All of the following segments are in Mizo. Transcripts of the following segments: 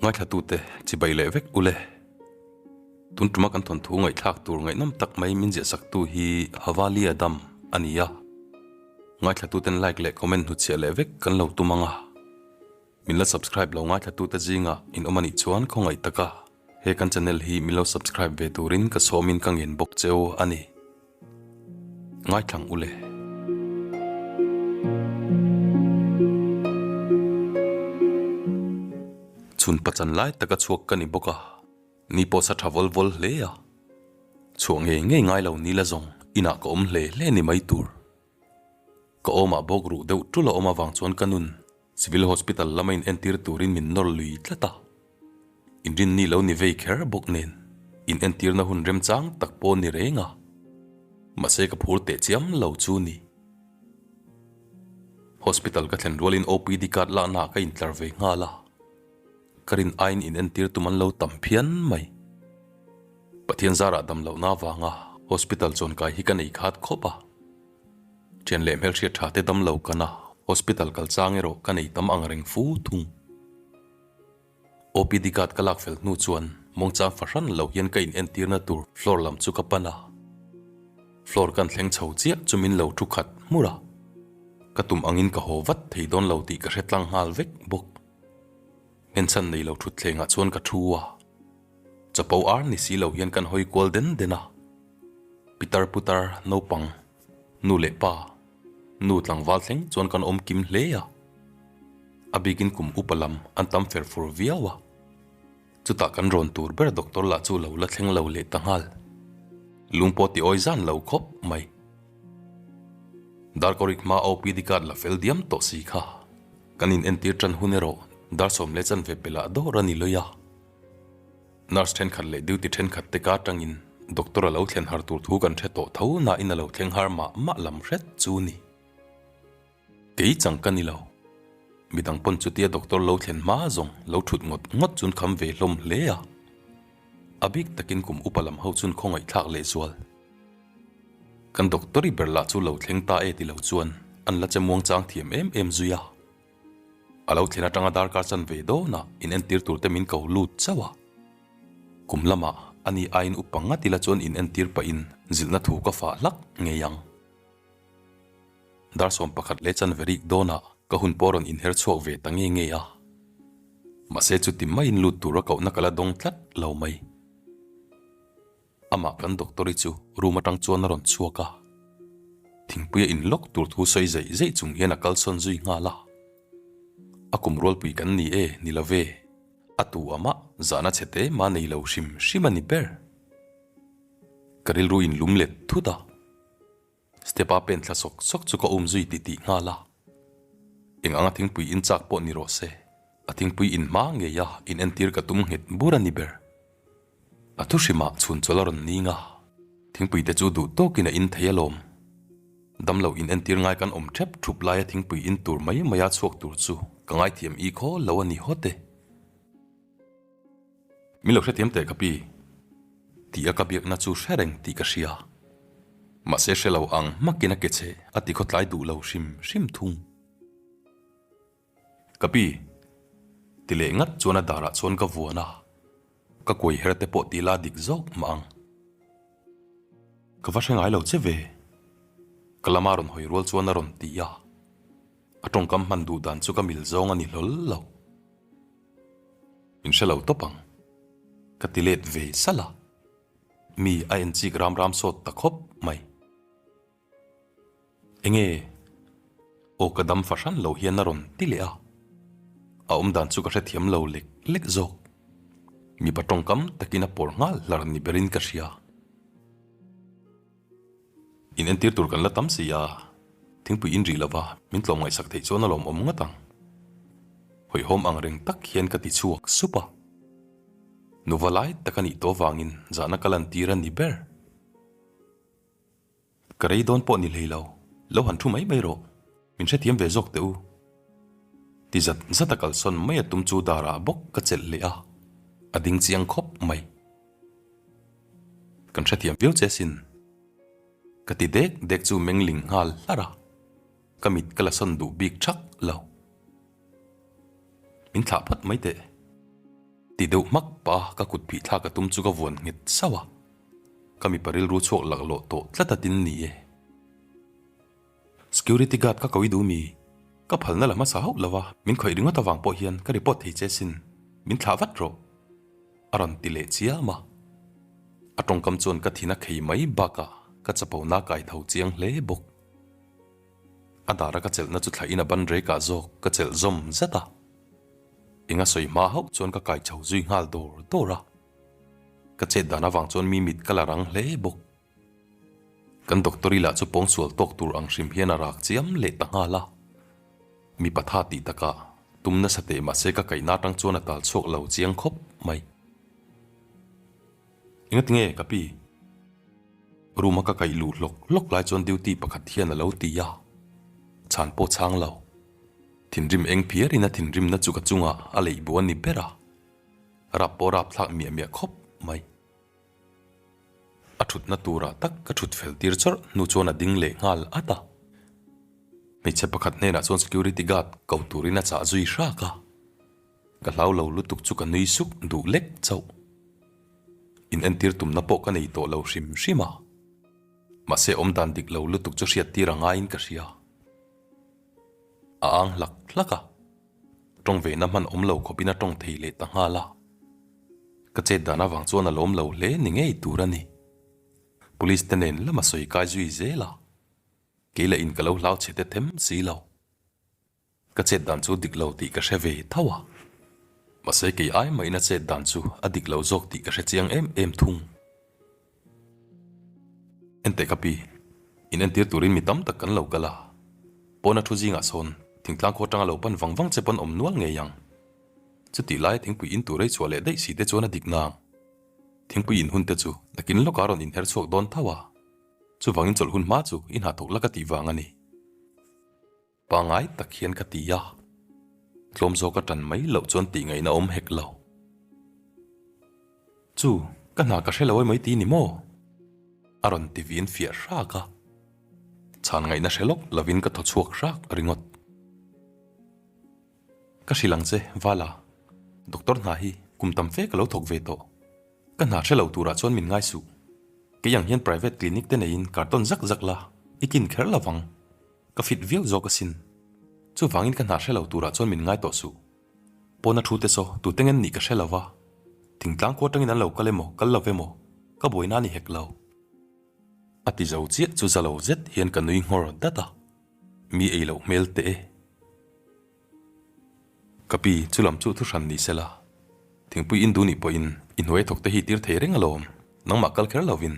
Ngaithlatute chibai leh vek ule. Tun tuma kan thawnthu ngaihthlak tur ngaihnawm tak mai min ziahsaktu hi Havali Adam a ni a. Ngaithlatuten like leh comment hnutchhiah leh vek kan lo tum ang a. Min la subscribe lo ngaithlatute zingah in awm a nih chuan khawngaih taka he kan channel hi min lo subscribe ve turin ka sawmin ka ngen bawk cheu a ni. Ngaithlang ule. Chhun pachan lai taka chhuak ka ni bawk a, ni pawh sa tha vawl vawl hle a. Chhuah ngei ngei ngai lo ni la zawng inah ka awm hle hle ni mai tur. Ka awmah bawk ruh deuh tul a awm avang chuan ka nun Civil Hospital lama in entir turin min nawr lui tlat a. Inrinni lo ni vei kher bawk nen in entirna hun remchang tak pawh ni reng a, mahse ka phur teh chiam lo chu ni. Hospital ka thlen rualin OPD card laknaah ka intlar ve nghal a, ka rin aiin in entir tum an lo tam phian mai. Pathian zarah dam lohna avanga hospital chuankai hi ka nei khat khawp a, thian leh hmelhriat tha te dam lo kana hospital kal chang erawh ka nei tam ang reng fu thung. OPD card ka lak fel hnu chuan mawngchang fahran lo hian ka in entirna tur floor lam chu ka pan a. Floor kan thleng chho chiah chu min lo thu khat hmur a. Ka tum angin ka haw vat thei dawn lo tih ka hre tlang nghal vek bawk. Nghenchhan nei lo thutthlengah chuan ka thu a. Chapo ar ni si lo hian kan hawi kual den den a. Pitar putar naupang, nu leh pa, Nu tlangval thleng chuan kan awm kim hle a, a bikin kum upa lam an tam fer fur viau a. Chutah kan rawn tur ber doctor lah chu lo la thleng lo leh ta nghal. Lung pawh ti awi zan lo khawp mai. Darkawrik hma OPD card la fel diam tawh si kha. Kan in entir tan hun erawh dar 10:15 pelah dawr a ni lawih a. Nurse thenkhat leh duty thenkhat te ka atangin doctor a lo thlen har tur thu kan hre tawh tho nain a lo thleng har mah mah lam hret chu ni. Kei chang ka ni lo. Midang pawn chutia doctor lo thlen hma zawng lo thut ngawt ngawt chun kham ve hlawm hle a. A bik takin kum upa lam ho chun khawngaihthlak lehzual. Kan doctor i ber lah chu lo thleng ta e ti lo chuan an la che muangchang thiam em em zui a. A lo thlen atanga darkar chan ve dawnah in entir tur te min ko lut chauh a. Kum lamah ani aiin upa ngat ila chuan in entir pahin zilhna thu ka fah hlak ngei ang. Dar 11 leh chan ve rik dawnah ka hun pawh rawn inher chhuak ve ta nge nge a. Mahse chuti maiin lut tura kohna ka la dawng tlat lo mai. Amah kan doctor-i chu room atang chuan a rawn chhuak a, thingpui a in lawk tur thu sawi zeih zeih chung hian a kalsawn zui nghal a. A kum rualpui kan ni e, ni lo ve. A tu amah zahna chhe te mah nei lo hrim hrim a ni ber. Ka rilru in lum let thut a. Step a pen thla sawk sawk chu ka um zui ti tih nghal a. Eng anga thingpui in chak pawh ni rawh se, a thingpui in hma ngei a in entir ka tum nghet bur a ni ber. A thu hrimah chhun chawl a rawn ning a, thingpui te chu duh tawkin a in thei alawm. Damlo in entir ngai kan awm thep thup laia thingpui in tur mai maia chhuak tur chu ka ngaithiam i khaw lo a ni hawt e. Min lo hrethiam teh ka pi. Tih a ka biakna chu hre reng tih ka hria. Mahse hre lo ang hmakin a ke che a ti khawtlai duh lo hrim hrim thung. Ka pi. Ti leh ngat chuan a darah chuan ka vuan a, ka kuai her te pawh ti la dik zawk mah ang. Ka va hre ngai lo che ve. Ka lama rawn hawi rual chuan a rawn ti a, a tawngkam hman duh dan chu ka mil zawng a ni hlawl lo. Min hre lo tawp ang. Ka ti let ve salh a, mi a en chik ram ram sawt ta khawp mai. Enge? Aw ka dam fahran lo hian a rawn ti leh a, a awm dan chu ka hrethiam lo lek lek zawk. Mipa tawngkam takin a pawr nghal hlar ni berin ka hria. In entir tur kan la tam si a, thingpui in rih lova min tlawm ngaihsak theih chuan a lawmawm ngawt ang. Hawihhawm ang reng tak hian ka ti chhuak sup a. Nuva lai tak a nih tawh vangin zahna ka lantir a ni ber. Ka rei dawn pawh ni hlei lo, lo han thu mai mai rawh, min hrethiam ve zawk teh u. Ti zat zat a kalsawn mai a tum chu darah bawk ka chelh leh a, a ding chiang khawp mai. Kan hrethiam viau che sin. Ka ti dek dek chu mengling nghal hlar a, ka mit ka la sawn duh bik thak lo. Min thlah phawt mai teh. Ti deuh hmak pah a ka kut phih thlak a tum chu ka vuan nghet sauh a, ka mipa rilru chhuak laklawh tawh tlat a tin ni e. Security guard ka ko i duh mi? Ka phalna la hmasa hauh lova min khawih ringawt avang pawh hian ka report thei che sin, min thlah vat rawh. A rawn ti leh chiam a. A tawngkam chuan ka thin a khei mai bakah ka chapo na kai tho chiang hle bawk. A dara ka chelhna chu thlahin a ban rekah zawk ka chelh zawm zat a. Eng a sawi hma hauh chuan ka kai chho zui nghal dawr dawr a. Ka chet dan avang chuan mi mit ka la rang hle bawk. Kan doctor-i lah chu pawngsual tawk tur ang hrim hian a rak chiam leh ta nghal a. Mipa tha tih takah tum nasa teh mahse ka kaihna atang chuan a tal chhuak lo chiang khawp mai. Enga tinge ka pi? Room a ka kaih luh hlawk hlawk lai chuan duty pakhat hian a lo ti a, chhan pawh chhang lo. Thinrim eng phiarin a thinrimna chu ka chungah a leih bu a ni ber a, rap pawh rap thlak miah miah khawp mai. A thutna turah tak ka thut fel tir chawrh hnu chuan a ding leh nghal at a. Hmeichhe pakhat hnenah chuan security guard ko turin a chah zui hrak a. Ka hlau lo lutuk chu ka nui suk duh lek chauh. In entir tumna pawh ka nei tawh lo hrim hrim a. Mahse awmdan dik lo lutuk chu hriat tir a ngaiin ka hria. A ang hlak hlak a. Tawng ve na hman awm lo khawpin a tawng thei leh ta nghal a. Ka chet dan avang chuan a lawm lo hle ni ngei tur a ni. Police te nen lama sawi kai zui zel a. Kei lah in ka lo hlau chhe te them si lo. Ka chet dan chu dik lo tih ka hre ve tho a. Mahse kei ai mahin a chet dan chu a dik lo zawk tih ka hre chiang em em thung. Enteh ka pi, in entir turin mi tam tak kan lo kal a. Pawna thu zingah sawn thingtlang khaw atanga lo pan vang vang che pawn awm nual ngei ang. Chutih laia thingpui in tur ei chhuah leh daih si te chuan a dik nang. Thingpui in hun te chu nakin lawkah rawn inher chhuak dawn tho a. Chuvangin chawlh hun hma chu i hna thawk la ka tih vang a ni. Pangngai tak hian ka ti a, tlawm zawk a tan mai loh chuan tih ngaihna awm hek lo. Chu, ka hna ka hre lo emai ti ni maw? A rawn ti vin fiah hrak a, chhan ngaihna hre lawk lovin ka thaw chhuak hrak ringawt. Ka hrilh ang che, Vala, doctor hna hi kum tam fe ka lo thawk ve tawh. Ka hna hre lo turah chuan min ngai suh. Kei ang hian private clinic te neiin kartawn zak zak la, i tlin kher lovang. Ka fit viau zawk asin. Chuvangin ka hna hre lo turah chuan min ngai tawh suh. Pawna thu te saw tute ngen nih ka hre lo va, thingtlang khua atangin an lo kal emaw kal lo emaw ka buaina a ni hek lo. A ti zo chiah chu za lo zet hian ka nui nghawr dat a, mi ei loh hmel teh e. Ka pi, chu lam chu thu hran ni sela, thingpui in duh nih pawhin i hnuai thawk te hi tir thei reng alawm, nangmah kal kher lovin.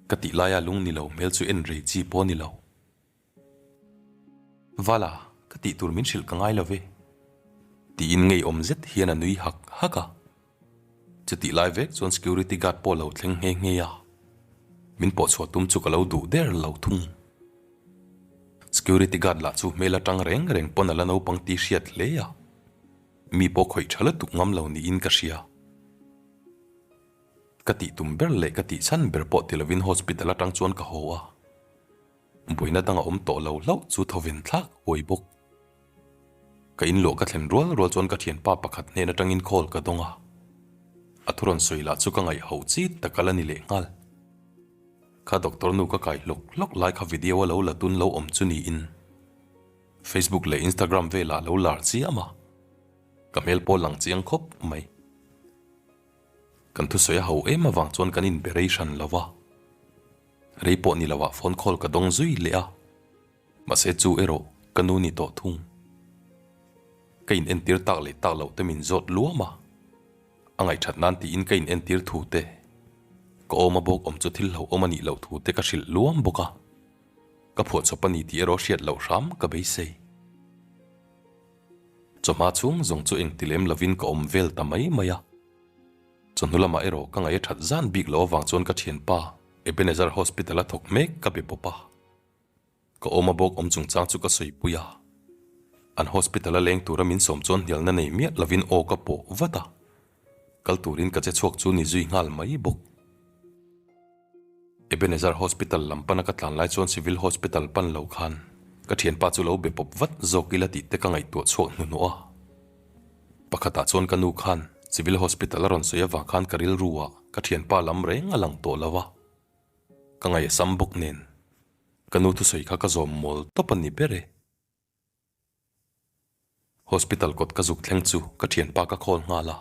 Ka tih laia lung ni lo hmel chu en rei chi pawh ni lo. Vala, ka tih tur min hrilh ka ngai lo ve. Tiin ngeiawm zet hian a nui hak hak a. Chutih lai vek chuan security guard pawh lo thleng nghe nghe a. Min pawh chhuah tum chu ka lo duh der lo thung. Security guard lah chu hmel atang reng reng pawn a la naupang tih hriat hle a. Mi pawh khawih tha lutuk ngam lo niin ka hria. Ka tih tum ber leh ka tih chhan ber pawh ti lovin hospital atang chuan ka haw a, buaina dang a awm tawh lo hlauh chu thawven thlak huai bawk. Ka inluah ka thlen rual rual chuan ka thianpa pakhat hnen atangin call ka dawng a, a thu rawn sawi lah chu ka ngaih hoh chi tak a la ni leh nghal. Kha doctor nu ka kai hlawk hlawk lai kha video a lo la tun lo awm chu niin Facebook leh Instagram velah a lo lar chiam a, ka hmel pawh lang chiang khawp mai. Kan thusawi a ho em avang chuan kan inbe rei hran lo va, rei pawh ni loah phone call ka dawng zui leh a, mahse chu erawh ka nu ni tawh thung. Ka in entir tak leh tak loh te min zawt luam a, a ngaihthat nan tiin ka in entir thu te, ka awm a bawk awm chu thil hlauhawm a nih loh thu te ka hrilh luam bawk a, ka phuahchawp a ni tih erawh hriat loh hram ka beisei. Chawhma chhung zawng chu engti lem lovin ka awm vel ta mai mai a. Chawhnu lamah erawh ka ngaih a that zan bik loh avang chuan ka thianpa Ebenezer Hospital a thawk mek ka be pawp a. Ka awm a bawk awm chungchang chu ka sawipui a. An hospital a leng tura min sawm chuan hnialna nei miah lovin aw ka pawh vat a. Kal turin ka che chhuak chu ni zui nghal mai bawk. Ebenezer Hospital lam pana ka tlan lai chuan Civil Hospital pan lo khan ka thianpa chu lo be pawp vat zawk ila tih te ka ngaihtuah chhuak hnuhnawh a. Pakhatah chuan ka nu khan Civil Hospital a rawn sawi avang khan ka rilru ah ka thianpa lam reng a lang tawh lo a, ka ngaih a sam bawk nen ka nu thusawi kha ka zawm mawl tawp a ni ber e. Hospital kawt ka zuk thleng chu ka thianpa ka call nghal a,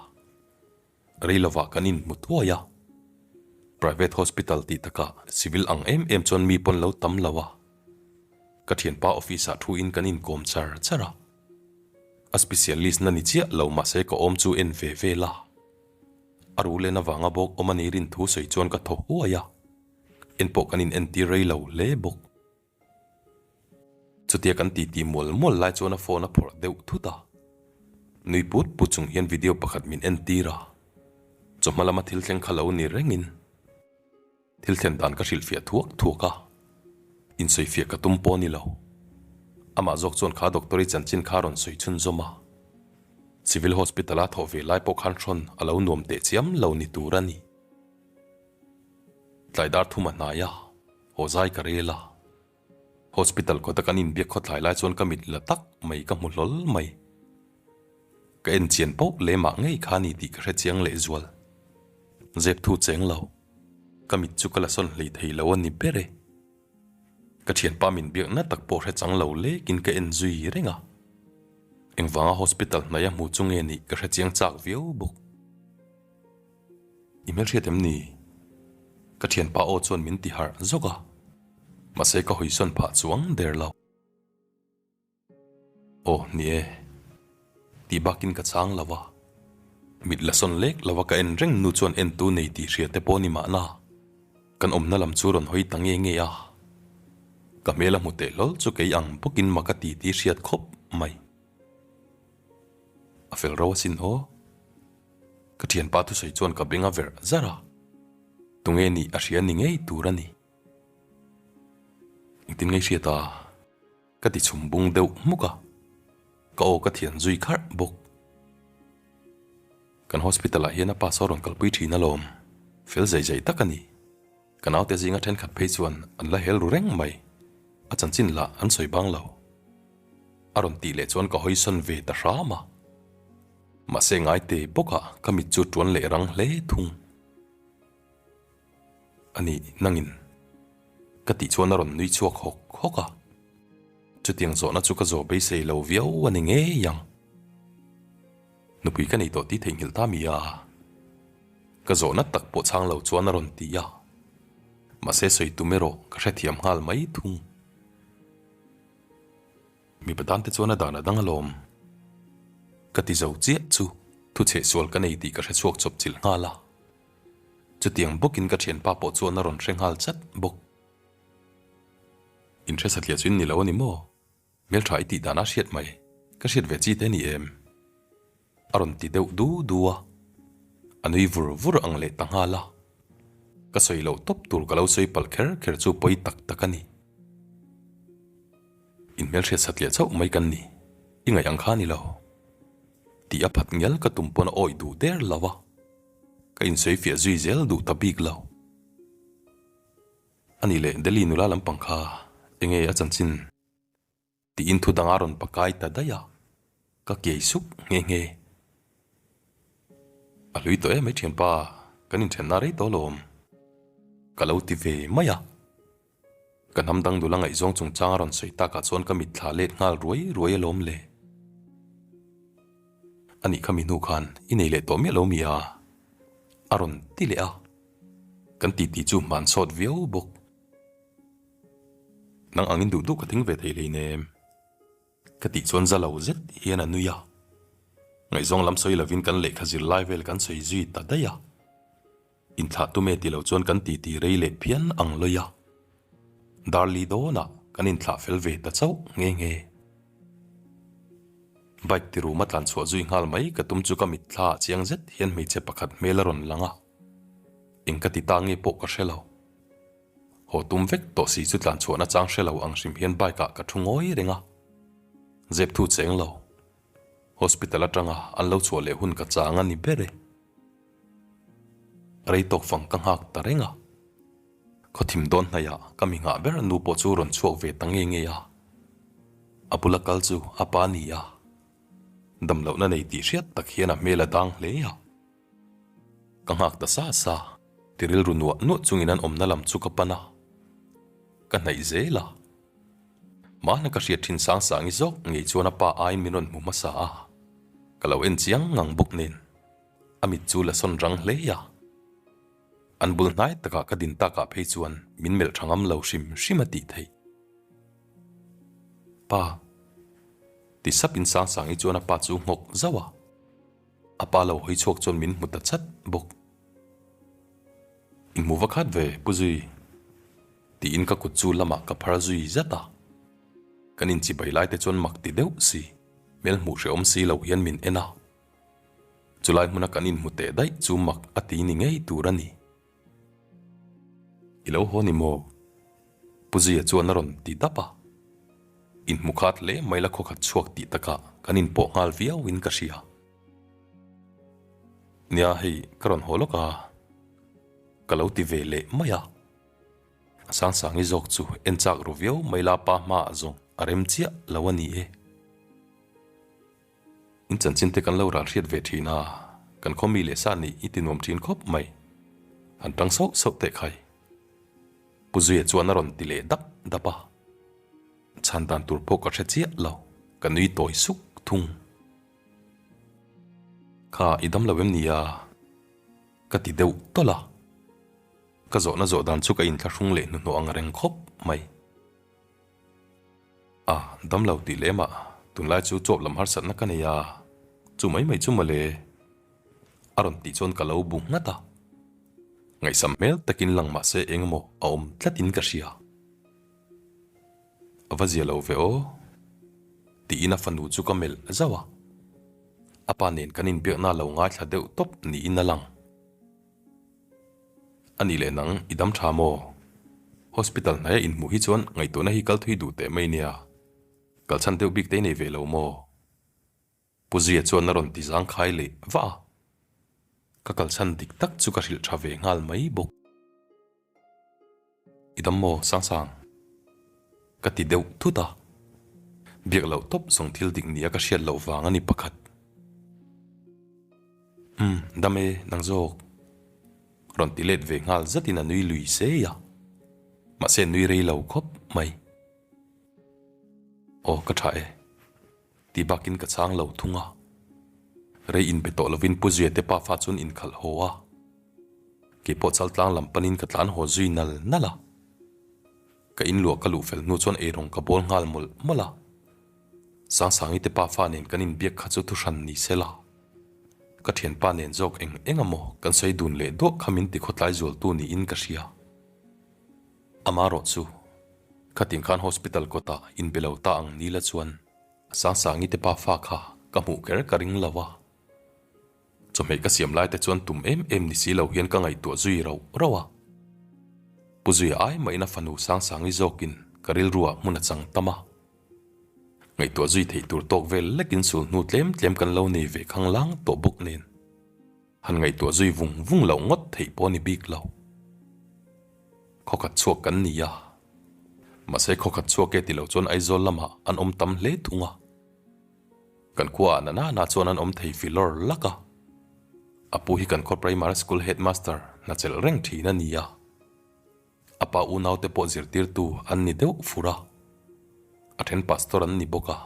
rei lovah kan inhmu thuai a. Private hospital tih takah civil ang em em chuan mi pawn lo tam lo a, ka thianpa office ah thu in kan inkawm char char a. A specialist na ni chiah lo mahse ka awm chu en ve vel a. A ru len avanga bawk awm a ni rin thu sawi chuan ka thaw huai a, en pawh kan in entir rei lo hle bawk. Chutia kan titi mual mual lai chuan a phone a phawrh deuh thut a. Nui put put chung hian video pakhat min entir a, chawhma lama thil thleng kha lo ni rengin thil thlen dan ka hrilhfiah thuak thuak a, insawifiah ka tum pawh a ni lo. Amah zawk chuan kha doctor i chanchin kha a rawn sawi chhunzawm a, Civil Hospital a thawh ve lai pawh khan hrawn a lo nuam teh chiam lo ni tur a ni. Tlai dar thum a hnai a, haw zai ka rel a. Hospital kawta kan inbiak khawthlai lai chuan ka mit la tak mai ka hmu hlawl mai. Ka en chian poh lemah ngei kha ni tih ka hre chiang lehzual. Zep thu cheng lo, ka mit chu ka la sawn hlei thei lo a ni ber e. Ka thianpa min biakna tak pawh hre chang lo lekin ka en zui reng a. Engvanga hospital hnaia hmu chu nge nih ka hre chiang chak viau bawk. I hmelhriat em ni? Ka thianpa aw chuan min ti harh zawk a, mahse ka hawisawn phah chuang der lo. Aw ni e, tih bakin ka chang lo a, mit la sawn lek lo a ka en reng nu chuan entu nei tih hria te pawh ni mahna, kan awmna lam chu rawn hawi ta nge nge a, ka hmel a hmu teh hlawl chu kei ang bawkin mak a ti tih hriat khawp mai. A fel ro asin aw. Ka thianpa thusawi chuan ka beng a verh zar a, tunge nih a hria ni ngei tur a ni. Engtin ngei hriat a? Ka ti chhum bung deuh hmuk a, ka aw ka thian zui kharh bawk. Kan hospital ah hian a pa saw rawn kalpui thin alawm, fel zai zai tak a ni. Ka naute zinga thenkhat phei chuan an la hel ru reng mai, a chanchin lah an sawi bang lo. A rawn tih leh chuan ka hawi sawn ve ta hram a. Mahse ngaite bawkah ka mit chu tuan leh rang hle thung. A nih nangin ka tih chuan a rawn nui chhuak hawk hawk a. Chutiang zawhna chu ka zawh beisei lo viau a ni ngei ang. Nupui ka nei tawh tih theihnghilh ta mi a? Ka zawhna tak pawh chhang lo chuan a rawn ti a. Mahse sawi tum erawh ka hrethiam nghal mai thung. Mipa tan te chuan a dan a dang alawm. Ka ti zo chiah chu thu chheh sual ka nei tih ka hre chhuak chawp chilh nghal a. Chutiang bawkin ka thianpa pawh chuan a rawn hre nghal chat bawk. In hre satliah chu in ni lo a ni maw? Hmeltha i tih dan a hriat mai, ka hriat ve chi te ni em? A rawn ti deuh du du a, a nui vur vur ang leh ta nghal a. Ka sawi loh tawp tur ka lo sawi palh kher kher chu pawi tak tak a ni. In hmelhriat satliah chauh mai kan ni, i ngaih ang kha ni lo. Tih a phat ngial ka tum pawn a awih duh der lo a, ka insawi fiah zui zel duh ta bik lo. A nih leh Delhi nula lampang kha enge a chanchin? Tiin thu dang a rawn pakai ta daih a, ka kiai suk nghe nghe. A hlui tawh em mai thianpa, kan inthenna rei tawh alawm. Ka lo ti ve mai a. Ka hnam dang nula ngaihzawng chungchang a rawn sawi takah chuan ka mitthla let nghal ruai ruai alawm le. A nih kha mi hnu khan i nei leh tawh miah lo mi a? A rawn ti leh a. Kan titi chu hman sawt viau bawk. Nang angin duh duh ka thing ve thei hleinem. Ka tih chuan za lo zet hian a nui a. Ngaihzawng lam sawi lovin kan lehkha zir lai vel kan sawi zui ta daih a. Inthlah tum e ti lo chuan kan titi rei leh phian ang lawi a. Darli dawnah kan inthlah fel ve ta chauh nghe nghe. Bike ti ruma tlan chhuah zui nghal mai ka tum chu ka mitthla ah chiang zet hian hmeichhe pakhat hmel a rawn lang a. Eng ka ti ta nge pawh ka hre lo. Haw tum vek tawh si chu tlan chhuahna chang hre lo ang hrim hian bike ah ka thu ngawi reng a. Zep thu cheng lo. Hospital atanga an lo chhuah leh hun ka chang a ni ber e. Rei tawk fang ka nghak ta reng a. Khaw thim dawn hnaihah ka mi nghah ber nu pawh chu rawn chhuak ve ta nge nge a. A bula kal chu a pa ni a. Damlohna nei tih hriat tak hian a hmel a dang hle a. Ka nghak ta sa sa, ti rilru nuah nuah chungin an awmna lam chu ka pan a, ka hnaih zel a. Mahna ka hriat thin sang sangi zawk ngei chuan a pa aiin min rawn hmu hmasa a, ka lo en chiang ngang bawk nen a mit chu la sawn rang hle a. An bul hnai takah ka din takah phei chuan min melh tha ngam lo hrim hrim a tih theih. Pa. Ti sap in sang sangi chuan a pa chu nghawk zauh a. A pa lo hawi chhuak chuan min hmu ta chat bawk. In hmu va khat ve, Pu Zui. Tiin ka kut chu lamah ka phar zui zat a. Kan inchibai lai te chuan mak ti deuh si, hmel hmuh hrehawm si lo hian min en a. Chulai hmuna kan inhmu teh daih chu mak a ti ni ngei tur a ni. I lo haw ni maw? Pu Zuia chuan a rawn ti dap a. Inhmu khat hle mai la khawkhat chhuak tih takah kan inpawh nghal viau in ka hria. Nia hei ka rawn haw lawk a, ka lo ti ve leh mai a. Sangsangi zawk chu en chak ru viau mai la pa hmaah zawng a rem chiah lo a ni e. In chanchin te kan lo ral hriat ve thin a, kan khaw mi leh sa nih i ti nuam thin khawp mai. Han tang sauh sauh teh khai. Pu Zuia chuan a rawn ti leh dap dap a. Chhan dan tur pawh ka hre chiah lo, ka nui tawi suk thung. Kha i dam lo em nia? Ka ti deuh tawlh a. Ka zawhna zawh dan chu ka inthlahrung leh hnuhnawh ang reng khawp mai. A, damlo tih lem ah tunlai chu chawp lam harsatna ka nei a, chu mai mai chu mawle. A rawn tih chuan ka lo bu nghat a. Ngaihsam hmel takin lang mah se eng emaw a awm tlatin ka hria. A va zia lo ve aw. Tiin a fanu chu ka melh zauh a. A pa nen kan inbiakna lo ngaithla deuh tawp niin a lang. A nih leh nang i dam tha maw? Hospital hnaia inhmuh hi chuan ngaihtuahna hi kal thui duh teh mai nia. Kal chhan deuh bik te i nei ve lo maw? Pu Zuia chuan a rawn ti zangkhai leh vah a. Ka kal chhan dik tak chu ka hrilh tha ve nghal mai bawk. I dam maw Sangsang? Ka ti deuh thut a. Biak loh tawp zawng thil dik nia ka hriat loh vang a ni pakhat. Umm, dam e, nang zawk. Rawn ti let ve nghal zatin a nui lui sei a. Mahse nui rei lo khawp mai. Aw, ka tha e. Ti bakin ka chang lo thung a. Rei inbe tawh lovin Pu Zuia te pafa chuan inkhalh haw a. Kei pawh chaltlang lam panin ka tlan haw zui nal nal a. Ka inluah ka luh fel hnu chuan eirawng ka bawl nghal mawlh mawlh a. Sangsangi te pafa nen kan inbiak kha chu thuhran ni se la. Ka thianpa nen zawk eng eng a maw kan sawi dun leh duah kha min ti khawtlai zualtu niin ka hria. Amarawh chu, khatin khan hospital kawtah inbe lo ta ang ni la chuan Sangsangi te pafa kha ka hmuh kher ka ring lo a. Chawhmeh ka siam lai te chuan tum em em ni si lo hian ka ngaihtuah zui rauh rauh a. Pu Zuia ai mahin a fanu Sangsangi zawkin ka rilruah hmun a chang tam a. Ngaihtuah zui theih tur tawk vel lekin sul hnu tlem tlem kan lo nei ve khang lang tawh bawk nen. Han ngaihtuah zui vung vung loh ngawt theih pawh a ni bik lo. Khawkhat chhuak kan ni a. Mahse khawkhat chhuak e ti lo chuan Aizawl lamah an awm tam hle thung a. Kan khuaah na na na chuan an awm thei filawr lak a. A pu hi kan khaw primary school headmaster hna chelh reng thin a ni a. A pa unaute pawh zirtirtu an ni deuh fur a, a then pastor an ni bawk a,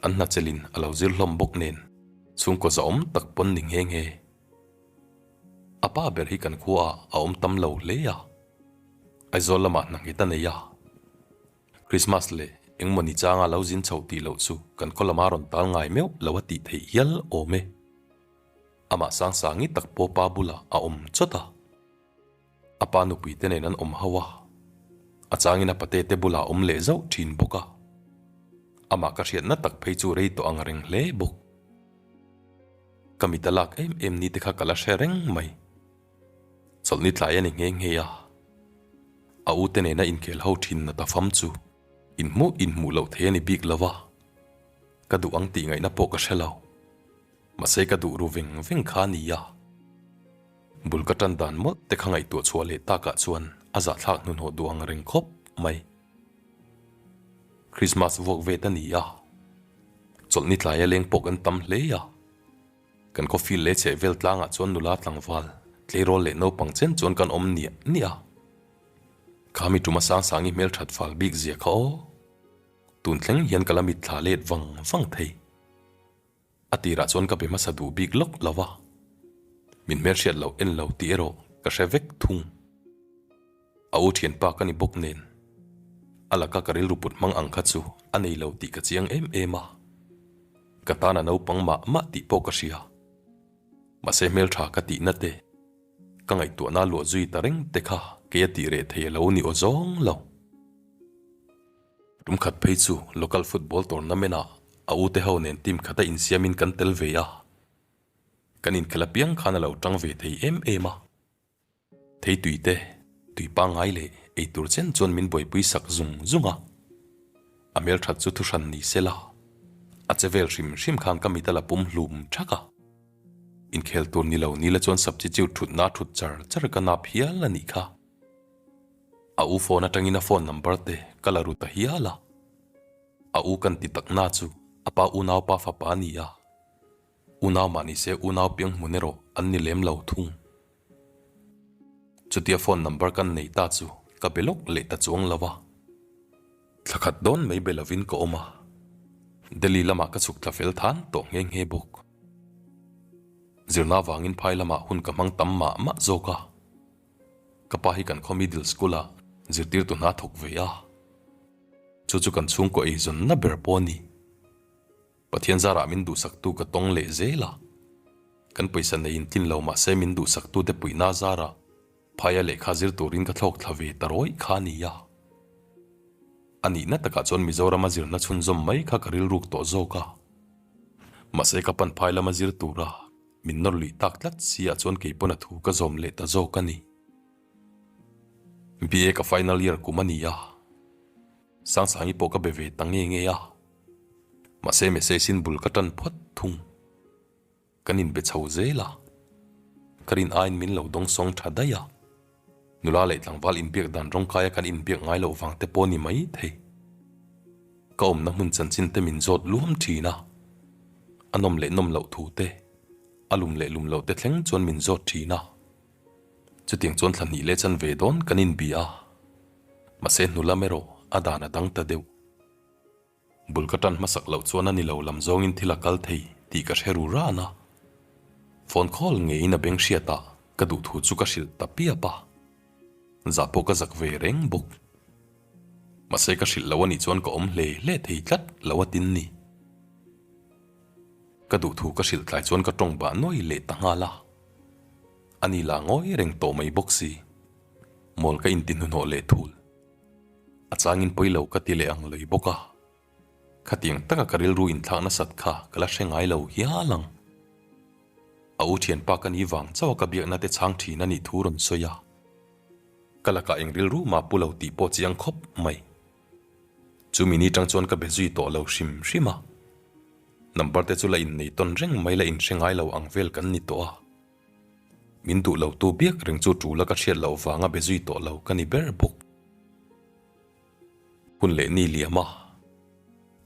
an hna chelin a lo zir hlawm bawk nen chhungkaw zahawm tak pawn ni nghe nghe. A pa ber hi kan khuaah a awm tam lo hle a, Aizawl lamah hna nghet a nei a, Krismas leh engmawni changa lo zin chhoh tih loh chu kan khaw lama rawn tal ngai meuh lo a tih theih hial awm e. Amah Sangsangi tak pawh pa bulah a awm chawt a. A pa nupui te nen an awm ho a, a changin a pate te bulah a awm leh zauh thin bawk a. Amah ka hriatna tak phei chu rei tawh ang reng hle bawk. Ka mit a lak em em ni te kha ka la hre reng mai. Chawlhni tlai a ni nghe nghe a, a u te nena inkhel ho thin na ta fam chu inhmuh inhmuh loh thei a ni bik lo va, ka duh ang tih ngaihna pawh ka hre lo. Mahse ka duh ru veng veng kha a ni a. Bul ka tan dan mawlh te kha ngaihtuah chhuah leh takah chuan a zahthlak hnuhnawh duh ang reng khawp mai. Christmas vuak vet a ni a, chawlhni tlaia leng pawh kan tam hle a. Kan khawfil leh chhehvel tlangah chuan nula tlangval, tleirawl leh naupang chen chuan kan awm niah niah a. Kha mi tuma Sangsangi hmelthat fal bik zia kha aw. Tun thleng hian ka la mitthla let vang vang thei. A tirah chuan ka be hmasa duh bik lawk lo va, min hmelhriat loh en lo tih erawh ka hre vek thung. A u thianpa ka ni bawk nen, a laka ka rilru put hmang ang kha chu a nei lo tih ka chiang em em a. Ka tan a naupang mah mah tih pawh ka hria. Mahse hmeltha ka tihna te, ka ngaihtuahna luah zui ta reng te kha kei a tih reh thei a lo ni aw zawng lo. Tum khat phei chu local football tournament ah a u te ho nen team khata insiamin kan tel ve a, kan inkhel apiang khan a lo tang ve thei em em a. Thei tui te, tui pangngai leh ei tur chen chuan min buaipui sak zung zung a. A hmelthat chu thuhran ni se la, a che vel hrim hrim khan ka mit a la pum hlum thak a. Inkhel tur ni lo ni la chuan substitute thutna thut char char ka nap hial a nih kha. A u phone atangin a phone number te ka la ru ta hial a. A u kan ti tak na chu a pa unaupa fapa a ni a. Unau mah ni se unau piang hmun erawh an ni lem lo thung. Chutia phone number kan nei ta chu ka be lawk leh ta chuang lo a. Thla khat dawn mai be lovin ka awm a. Delhi lamah ka chhuk thla fel than tawh nghe nghe bawk. Zirna vangin phai lamah hun ka hmang tam mah mah zawk a. Ka pa hi kan khaw middle school ah zirtirtu hna thawk ve a, chu chu kan chhungkaw eizawnna ber pawh a ni. Pathian zarah min duhsaktu ka tawng leh zel a, kan pawisa nei intlin lo mahse min duhsaktute puihna zarah phaia lehkha zir turin ka thlawk thla ve ta rawih kha a ni a. A nihna takah chuan Mizorama zirna chhunzawm mai kha ka rilruk tawh zawk a, mahse ka pan phai lama zir tura Min nawr luih tak tlat si ah chuan kei pawn a thu ka zawm leh ta zawk a ni. BA ka final year kum a ni a, Sangsangi pawh ka be ve ta nge nge a, mahse message in bul ka tan phawt thung. Kan inbe chho zel a, ka rin aiin min lo dawng sawng tha daih a, nula leh tlangval inbiak dan rawngkaia kan inbiak ngai loh vang te pawh ni mai thei. Ka awmna hmun chanchin te min zawt luam thin a, a nawm leh nawm loh thu te, a lum leh lum loh te thleng chuan min zawt thin a. Chutiang chuan thla hnih leh chanve dawn kan inbi a, mahse hnu lam erawh a dan a dang ta deuh. Bul ka tan hmasak loh chuan a ni lo lam zawngin thil a kal thei tih ka hre ru ran a. Phone call ngeiin a beng hriat a, ka duh thu chu ka hrilh ta piap a. Zah pawh ka zak ve reng bawk. Mahse ka hrilh lo a nih chuan ka awm hle hle thei tlat lo a tin ni. Ka duh thu ka hrilh tlai chuan ka tawng bah nuai leh ta nghal a. A ni lah ngawi reng tawh mai bawk si. Mawl ka inti hnuhnawh leh thul. A changin pawi lo ka ti leh ang lui bawk a. Khatiang taka ka rilru inthlak nasat kha ka la hre ngai lo hial ang. A u thianpa ka ni vang chauh a ka biakna te chhang thin a nih thu rawn sawi a. Ka lakah eng rilru mah pu lo tih pawh chiang khawp mai. Chumi ni tang chuan ka be zui tawh lo hrim hrim a. Number te chu la innei tawn reng mai la inhre ngai lo ang vel kan ni tawh a. Min duh lo tu biak reng chu tul a ka hriat loh vanga be zui tawh lo ka ni ber bawk. Hun leh ni liam a,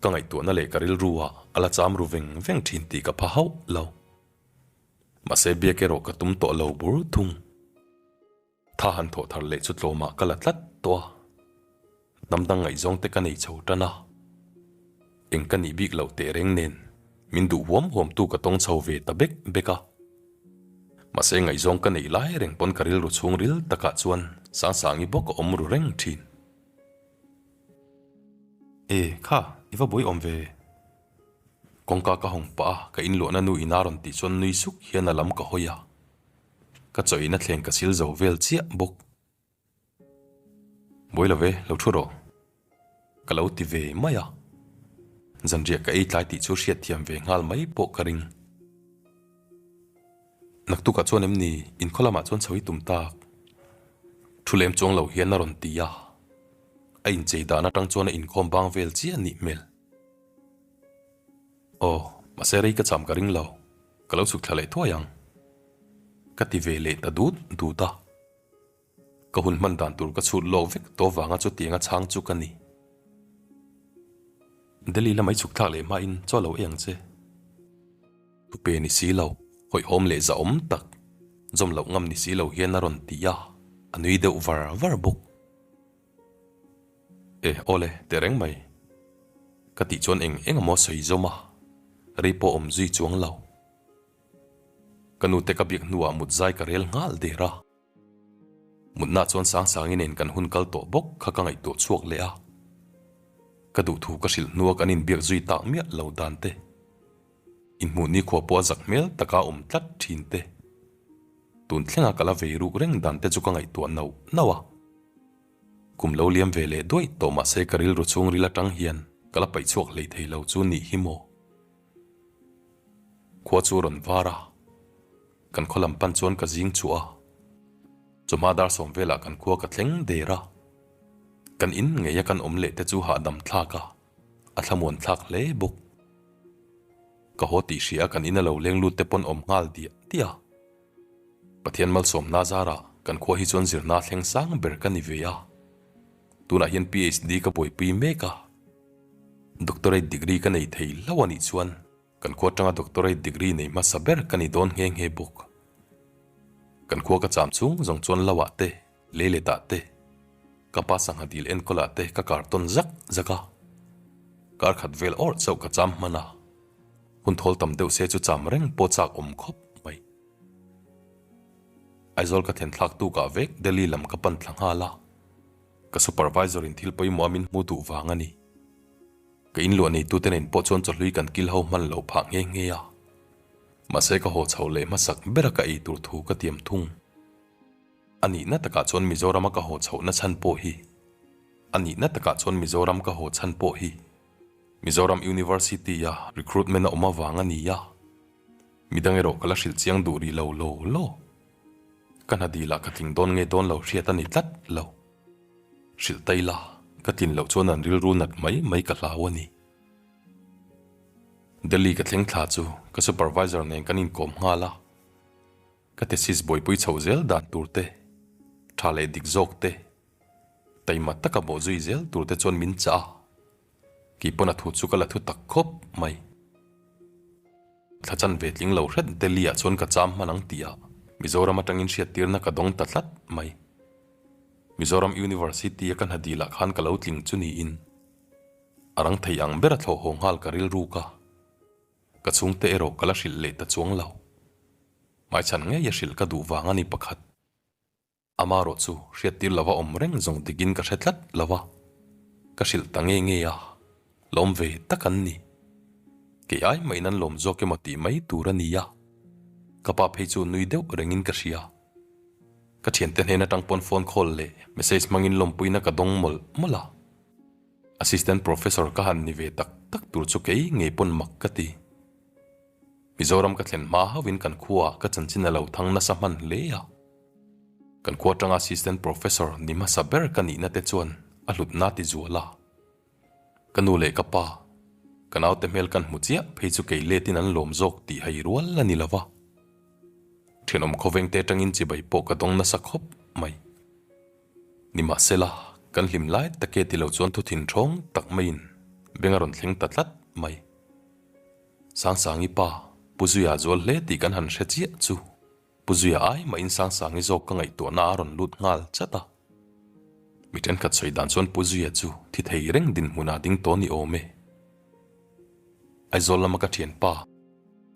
ka ngaihtuahna leh ka rilru ah a la cham ru veng veng thin tih ka pha hauh lo. Mahse biak erawh ka tum tawh lo bur thung. Tha han thawh thar leh chu tlawmah ka la tlat tawh a, hnam dang ngaihzawng te ka nei chho tan a, eng ka nih bik loh teh reng nen min duh huam huam tu ka tawng chho ve ta bek bek a. Mahse ngaihzawng ka neih lai reng pawn ka rilru chhung ril takah chuan Sangsangi bawk a awm ru reng thin. E kha, i va buai awm ve. Kawngka ka hawng pah a, ka inluahna nu ina rawn tih chuan nui suk hian a lam ka hawi a. Ka chawina thleng ka sil zo vel chiah bawk. Buai lo ve, lo thu rawh. Ka lo ti ve mai a. Zanriah ka ei tlai tih chu hriatthiam ve nghal mai pawh ka ring. Naktukah chuan em ni inkhaw lamah chuan chho i tum tak? Thu lem chuang lo hian a rawn ti a. A inchei dan atang chuan a inkhawm bang vel chiah a nih hmel. Aw, mahse rei ka cham ka ring lo, ka lo chhuk thla leh thuai ang. Ka ti ve leh ta dut dut a. Ka hun hman dan tur ka chhut lawk vek tawh vanga chutianga chhang chu ka ni. Delhi lamah i chhuk thlak leh hmain chaw lo ei ang che. Thupe ni si lo. Hawihhawm leh zahawm tak, zawm loh ngam ni si lo hian a rawn ti a, a nui deuh var var bawk. E, awle, teh reng mai. Ka tih chuan eng eng emaw sawi zawm a, rei pawh awm zui chuang lo. Ka nute ka biak hnuah mut zai ka rel nghal der a. Mutna chuan Sangsangi nen kan hun kal tawh bawk kha ka ngaihtuah chhuak leh a. Ka duhthu ka hrilh hnua kan inbiak zui tak miah lo dan te. Inhmuh nikhua pawh a zak hmel taka awm tlat thin te. Tun thlenga ka la vei ruk reng dan te chu ka ngaihtuah nauh nauh a. Kum lo liam ve leh duaih tawh mahse ka rilru chhungril atang hian ka la paih chhuak hlei thei lo chu nih hi maw. Khua chu a rawn var a, kan khaw lam pan chuan ka zing chhuah a. Chawhma dar sawm velah kan khua ka thleng der a. Kan in ngeia kan awm leh te chu hahdam thlak a, a thlamuan thlak hle bawk. Ka haw tih hria kan in a lo leng lut te pawn awm nghal diah diah a. Pathian malsawmna zarah kan khua hi chuan zirna thleng sang ber ka ni ve a. Tunah hian PhD ka buaipui mek a. Doctorate degree ka nei thei hlauh a nih chuan kan khua atanga doctorate degree nei hmasa ber ka ni dawn nghe nghe bawk. Kan khua ka cham chhung zawng chuan lo ah te, leilet ah te, ka pa sangha dil enkawl ah te ka kar tawn zak zak a. Kar khat vel awrh chauh ka cham hman a, hun thawl tam deuh se chu cham reng pawh chak awm khawp mai. Aizawl ka thlen thlak tukah vek Delhi lam ka pan thla nghal a. Ka supervisor in thil pawimawh a min hmu duh vang a ni. Ka inluah neitute nen pawh chuan chawhlui kan kil ho hman lo phah nghe nghe a. Mahse ka haw chho leh hmasak bera ka ei tur thu ka tiam thung. A nihna takah chuan Mizorama ka haw chhohna chhan pawh hi A nihna takah chuan Mizoram ka haw chhan pawh hi Mizoram University-a recruitment a awm avang a ni a. Midang erawh ka la hrilh chiang duh rih lo law law. Ka hna dilah ka tling dawn nge dawn lo hriat a ni tlat lo. Hrilh ta ila, ka tlin loh chuan an rilru nat mai mai ka hlau a ni. Delhi ka thleng thla chu ka supervisor nen kan inkawm nghal a. Ka thesis buaipui chhoh zel dan tur te, tha leh dik zawk te, taima taka bawh zui zel tur te chuan min chah a. Keipawn a thu chu ka la thu tak khawp mai. Thla chan ve tling lo hret Delhi ah chuan ka cham hman ang tih ah Mizoram atangin hriattirna ka dawng ta tlat mai. Mizoram University a ka hna dil ah khan ka lo tling chu niin a rang thei ang ber a thlawh haw nghal ka rilruk a, ka chhungte erawh ka la hrilh leh ta chuang lo. Hmaichhan ngei a hrilh ka duh vang a ni pakhat. Amarawh chu hriattir lova awm reng zawng dikin ka hre tlat lo va, ka hrilh ta nge nge a, lawm ve tak an ni. Kei ai mahin an lawm zawk emaw tih mai tur a ni a, ka pa phei chu nui deuh rengin ka hria. Ka thiante hnen atang pawn phone call leh message hmangin lawmpuina ka dawng mawlh mawlh a. Assistant Professor ka han ni ve tak tak tur chu kei ngei pawn mak ka ti. Mizoram ka thlen hma hauhin kan khuaah ka chanchin a lo thang nasa hman hle a. Kan khua atanga Assistant Professor ni hmasa ber ka nihna te chuan a hlutna ti zual a. Ka nu leh ka pa, ka naute hmel kan hmu chiah phei chu kei letin an lawm zawk tih hai rual a ni lo va. Thenawm khawvengte atangin chibai pawh ka dawng nasa khawp mai. Nimahsela, kan hlim lai take ti lo chuan thuthin thawng tak maiin beng a rawn thleng ta tlat mai. Sangsangi pa, Pu Zuia zual hle tih kan han hre chiah chu Pu Zuia ai mahin Sangsangi zawk ka ngaihtuahna a rawn lut nghal chat a. Mi thenkhat sawi dan chuan Pu Zuia chu thi thei reng dinhmunah ding tawh ni awm e. Aizawl lama ka thianpa,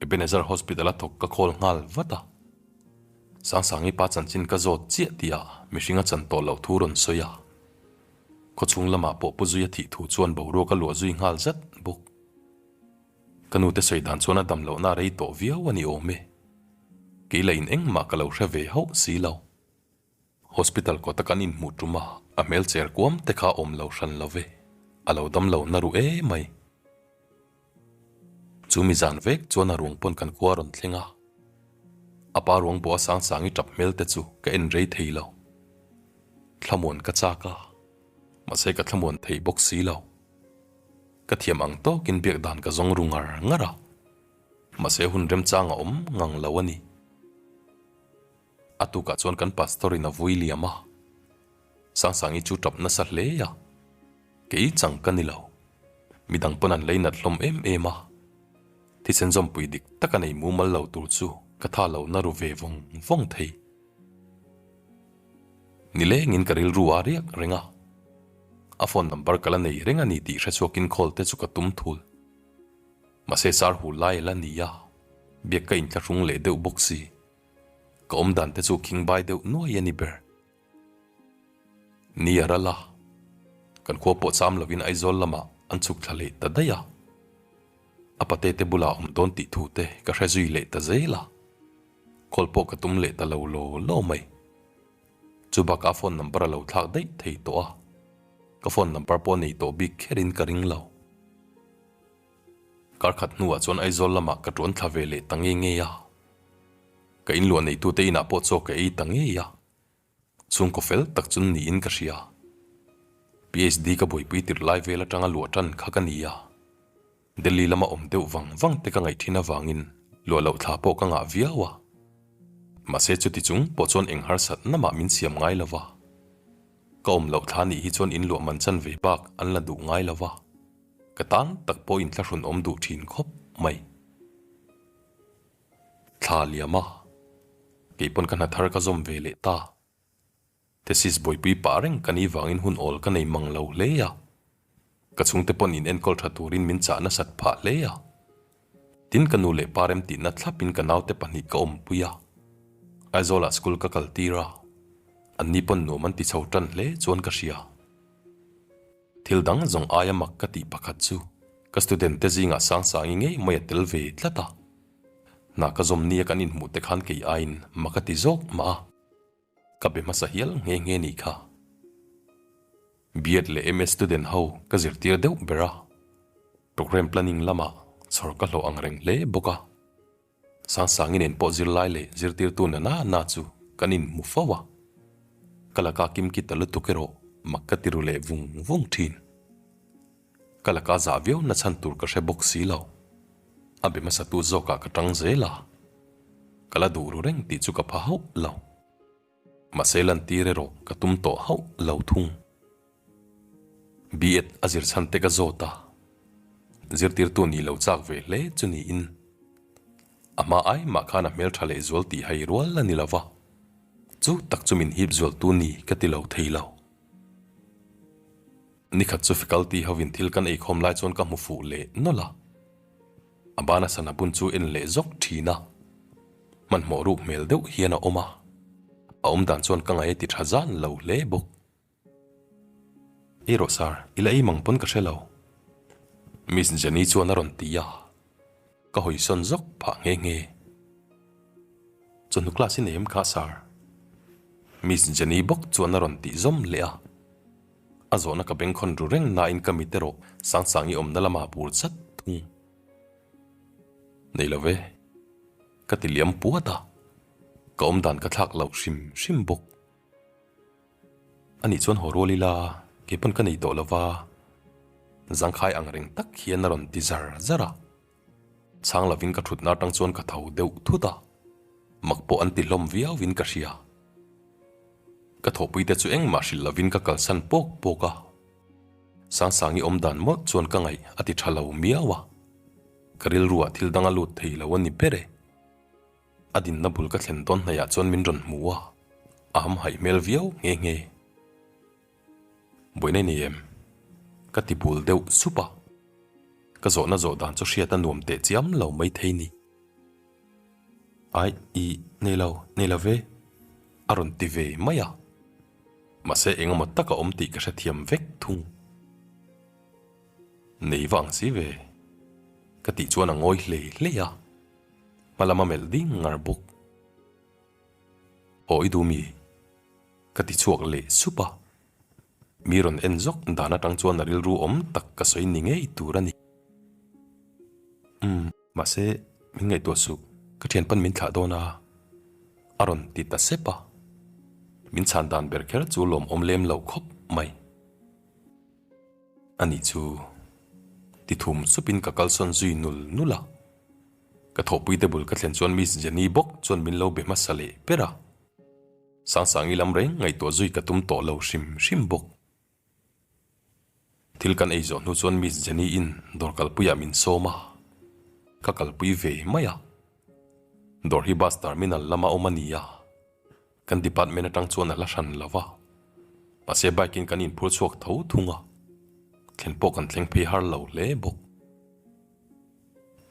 Ebenezer Hospital a thawk ka call nghal vat a. Sangsangi pa chanchin ka zawt chiah tihah mihring a chan tawh loh thu rawn sawi a. Khawchhung lamah pawh Pu Zuia thih thu chuan boruak a luah zui nghal zat bawk. Ka nute sawi dan chuan a dam lohna a rei tawh viau a ni awm e. Kei la in engmah ka lo hre ve hauh si lo. Hospital kawta kan inhmuh tum a, a hmel cher kuam te kha awm lo hran lo ve, a lo dam lo na ru e mai. Chu mi zan vek chuan a ruang pawn kan khua a rawn thleng a. A pa ruang bawh a sang sang i tap hmel te chu ka en rei thei lo. Thlamuan ka chak a, mahse ka thlamuan thei bawk si lo. Ka thiam ang tawkin biak dan ka zawng ru ngar ngar a, mahse hun remchang a awm ngang lo a ni. A tukah chuan kan pastor in a vui liam a, Sangsangi chu tap nasa hle a, kei chang ka ni lo, midang pawn an lei nat hlawm em em a, thisen zawmpui dik tak a nei mumal lo tur chu. Ka tha lo na ru ve vawng vawng thei. Nilengin ka rilru a riak reng a, a phone number ka la nei reng a ni tih hre chhuakin call te chu ka tum thul. Mahse sar hu lai a la ni a, biak ka inthlahrung leh deuh bawk si. Ka awmdan te chu khingbai deuh nuai a ni ber. Ni a ral a, kan khua pawh cham lovin Aizawl lamah an chhuk thla leh ta daih a. A pate te bulah awm dawn tih thu te ka hre zui leh ta zel a, call pawh ka tum leh ta lo law law mai. Chu bakah phone number a lo thlak daih thei tawh a, ka phone number pawh nei tawh bik kherin ka ring lo. Kar khat hnuah chuan Aizawl lamah ka tuan thla ve leh ta nge nge a, ka inluah neitute inah pawh chaw ka ei ta ngei a. Chhungkaw fel tak chu niin ka hria. PhD ka buaipui tirh lai vel atanga luah tan kha ka ni a. Delhi lama awm deuh vang vang te ka ngaih thin avangin luah loh thla pawh ka ngah viau a. Mahse chuti chung pawh chuan eng harsat na mah min siam ngai lo va. Ka awm loh thla nih hi chuan in luah man chan ve bak an la duh ngai lo va. Ka tan tak pawh inthlahrun awm duh thin khawp mai. Thla liam a, kei pawn ka hna thar ka zawm ve leh ta. Thesis buaipui pah reng ka nih vangin hun awl ka nei mang lo hle a. Ka chhungte pawn in enkawl tha turin min chah nasat phah hle a. Tin ka nu leh pa rem tihna thlapin ka naute pahnih ka awmpui a. Aizawlah school ka kal tir a, anni pawn nuam an ti chho tan hle chuan ka hria. Thil dang zawng aia mak ka tih pakhat chu ka student te zingah Sangsangi ngei mai a tel ve tlat a. Hna ka zawm nia kan inhmuh te khan kei aiin mak a ti zawk mah a. Ka be hmasa hial nghe nghe nih kha. B.Ed leh MS student ho ka zirtir deuh ber a. Program planning lamah chhawr ka hlawh ang reng hle bawk a. Sangsangi nen pawh zirlai leh zirtirtu na na na chu kan inhmu fo a, ka laka kimki ta lutuk erawh mak ka ti ru leh vung vung thin. Ka laka zah viau na chhan tur ka hre bawk si lo. A be hmasatu zawkah ka tang zel a, ka la duh ru reng tih chu ka pha hauh lo. Mahse lantir erawh ka tum tawh hauh lo thung. B.Ed a zir chhan te ka zawt a, zirtirtu nih lo chak ve hle chu niin a hma ai mah khan a hmeltha leh zual tih hai rual a ni lo va, chu tak chu min hip zualtu ni ka ti lo thei lo. Nikhat chu faculty hovin thil kan eikhawm lai chuan ka hmu fuh leh nawlh a, a bana sana bun chu en leh zawk thin a, hmanhmawh ruk hmel deuh hian a awm a, a awmdan chuan ka ngaih a ti tha zan lo hle bawk. Ei rawh sir, i la ei mang pawn ka hre lo. Miss Jenny chuan a rawn ti a, ka hawi sawn zawk phah nghe nghe. Chawhnu class i nei em kha sir? Miss Jenny bawk chuan a rawn tih zawm leh a. A zawhna ka bengkhawn ru reng nain ka mit erawh Sangsangi awmna lamah bur chat thung. Nei lo ve, ka ti liam puat a, ka awmdan ka thlak loh hrim hrim bawk. Anih chuan haw rual ila, kei pawn ka nei tawh lova, zangkhai ang reng tak hian a rawn ti zar zar a. Chhang lovin ka thutna atang chuan ka tho deuh thut a, mak pawh an ti hlawm viauin ka hria. Ka thawhpuite chu engmah hrilh lovin ka kalsan pawk pawk a, Sangsangi awmdan mawlh chuan ka ngaih a ti tha lo miau a, ka rilruah thil dang a lut thei lo a ni ber e. A dinna bul ka thlen dawn hnaihah chuan min rawn hmu a, a hamhaih hmel viau nghe nghe. Buaina i nei em? Ka ti bul deuh sup a, ka zawhna zawh dan chu hriat a nuam teh chiam lo maithei ni. Ai, i nei lo, nei lo ve, a rawn ti ve mai a, mahse eng emaw tak a awm tih ka hrethiam vek thung. Nei va ang si ve, ka tih chuan a ngawi hlei hlei a. Hma lama melh ding ngar bawk. Aw i duh mi? Ka ti chhuak leh sup a. Mi rawn en zawk dan atang chuan a rilru awm tak ka sawi ni ngei tur a ni. Umm, mahse min ngaihtuah suh, ka thianpan min thlah dawn a, a rawn ti ta sep a. Min chhan dan ber kher chu lawmawm lem lo khawp mai. Ani chu ti thum supin ka kalsawn zui nul nul a. Ka thawhpuite bul ka thlen chuan Miss Jenny bawk chuan min lo be hmasa leh ber a. Sangsangi lam reng ngaihtuah zui ka tum tawh lo hrim hrim bawk. Thil kan ei zawh hnu chuan Miss Jenny in dawr kalpuiah min sawm a, ka kalpui ve mai a. Dawr hi bus terminal lama awm a ni a, kan department atang chuan a hla hran lo va, mahse bike in kan inphur chhuak tho thung a, thlen pawh kan thleng phei har lo hle bawk.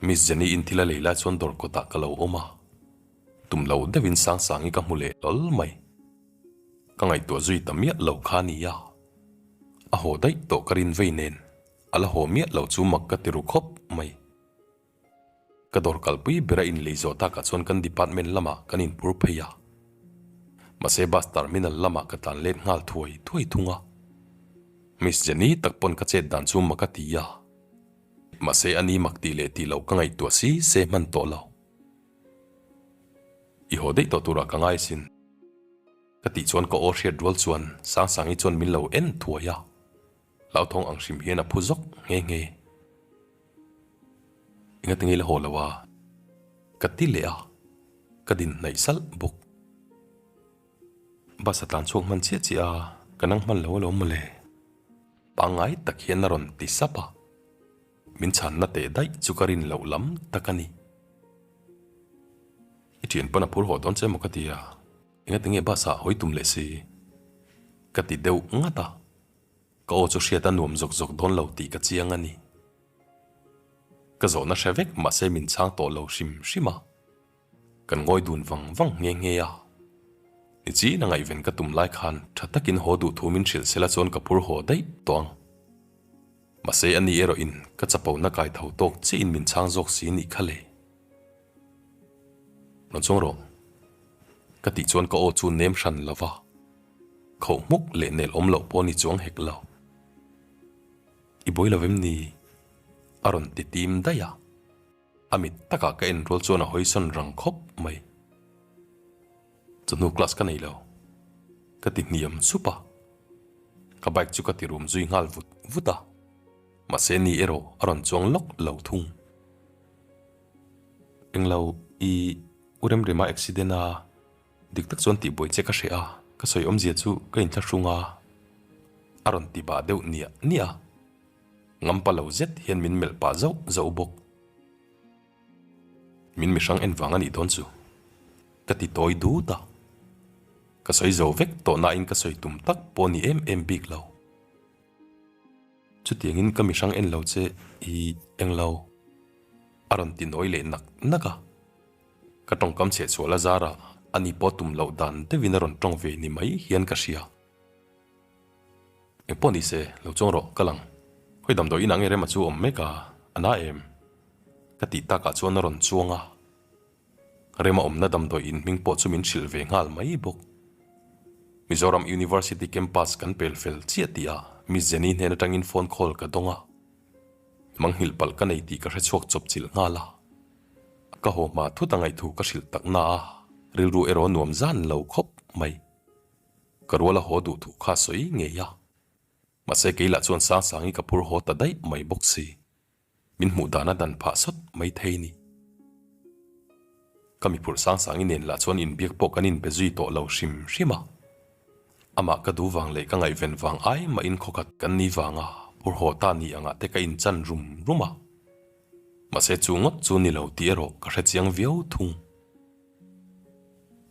Miss Jenny in thil a lei lai chuan dawr kawtah ka lo awm a, tum lo deuhin Sangsangi ka hmu leh hlawl mai. Ka ngaihtuah zui ta miah lo kha a nia, a haw daih tawh ka rin vei nen a la haw miah lo chu mak ka ti ru khawp mai. Ka dawr kalpui bera inlei zawh takah chuan kan department lamah kan inphur phei a. Mahse bus terminal lamah ka tlan let nghal thuai thuai thung a. Miss Jenny tak pawn ka chet dan chu mak a ti a. Mahse a ni mak tih leh tih loh ka ngaihtuah si se hman tawh lo. I haw daih tawh turah ka ngai sin. Ka tih chuan ka aw hriat rual chuan Sangsangi chuan min lo en thuai a. Hlauthawng ang hrim hian a phu zawk nghe nghe. Enga tinge la haw lo a? Ka ti leh a, ka din hnaih salh bawk. Bus a tlan chhuak hman chiah chiah a, ka nang hman lo alawm mawle. Pangngai tak hian a rawn ti sap a, min chhanna teh daih chu ka rin loh lam tak a ni. I thian pawn a phur haw dawn che maw ka ti a, enga tinge bus ah hawi tum leh si? Ka ti deuh ngat a. Ka aw chu hriat a nuam zawk zawk dawn lo tih ka chiang a ni. Ka zawhna hre vek mahse min chhang tawh lo hrim hrim a. Kan ngawi dun vang vang nghe nghe a. Nichina ngaihven ka tum lai khan tha takin haw duh thu min hrilh sela chuan ka phur haw daih tawh ang. Mahse ani erawhin ka chapona kai tho tawk chiahin min chhang zawk si nih kha le. Rawn chuang rawh. Ka tih chuan ka aw chu nem hran lo va, khauh hmuk leh nel awm loh pawh ni chuang hek lo. I buai lo vem ni? A rawn ti tim daih a. A mit takah ka en rual chuan a hawi sawn rang khawp mai. Chawhnu class ka nei lo. Ka ti hniam sup a. Ka bike chu ka ti rum zui nghal vut vut a. Mahse ni erawh a rawn chuang lawk lo thung. Englo, i u Remrema accident a, dik tak chuan tihbuai che ka hreh a, ka sawi awmzia chu ka inthlahrung a, a rawn ti bah deuh niah niah a, ngampa lo zet hian min melh pah zauh zauh bawk. Min mihrang en vang a nih dawn chu, ka ti tawi dut a, ka sawi zo vek tawh nain ka sawi tum tak pawh ni em em bik lo. Chutiangin ka mihrang en lo che i englo a rawn ti nawi leh nak nak a. Ka tawngkam chheh chhuah la zara ani pawh tum loh dan deuhin a rawn tawng ve ni mai hian ka hria. Engpawh ni se, lo chuang rawh, ka lang. Hawi damdawi inah nge Rema chu a awm mek a, a na em? Ka tih takah chuan a rawn chuang a. Rema awmna damdawi in hming pawh chu min hrilh ve nghal mai bawk. Mizoram University campus kan pel fel chiah tih ah Miss Jenny hnen atangin phone call ka dawng a. Manghilh palh ka nei tih ka hrechhuak chawp chilh nghal a. Ka haw hma thut a ngaihthu ka hrilh tak na a, rilru erawh nuam zan lo khawp mai. Ka rual a haw duh thu kha sawi ngei a. Mahse kei lah chuan Sangsangi ka phur haw ta daih mai bawk si. Min hmuh dan a dan phah sawt mai thei ni. Ka miphurh Sangsangi nen lah chuan inbiak pawh kan inbe zui tawh lo hrim hrim a. Amah ka duh vang leh ka ngaihven vang ai mahin khawkhat kan ni vanga phur haw ta ni angah te ka inchan rum rum a. Mahse chu ngawt chu ni lo tih erawh ka hre chiang viau thung.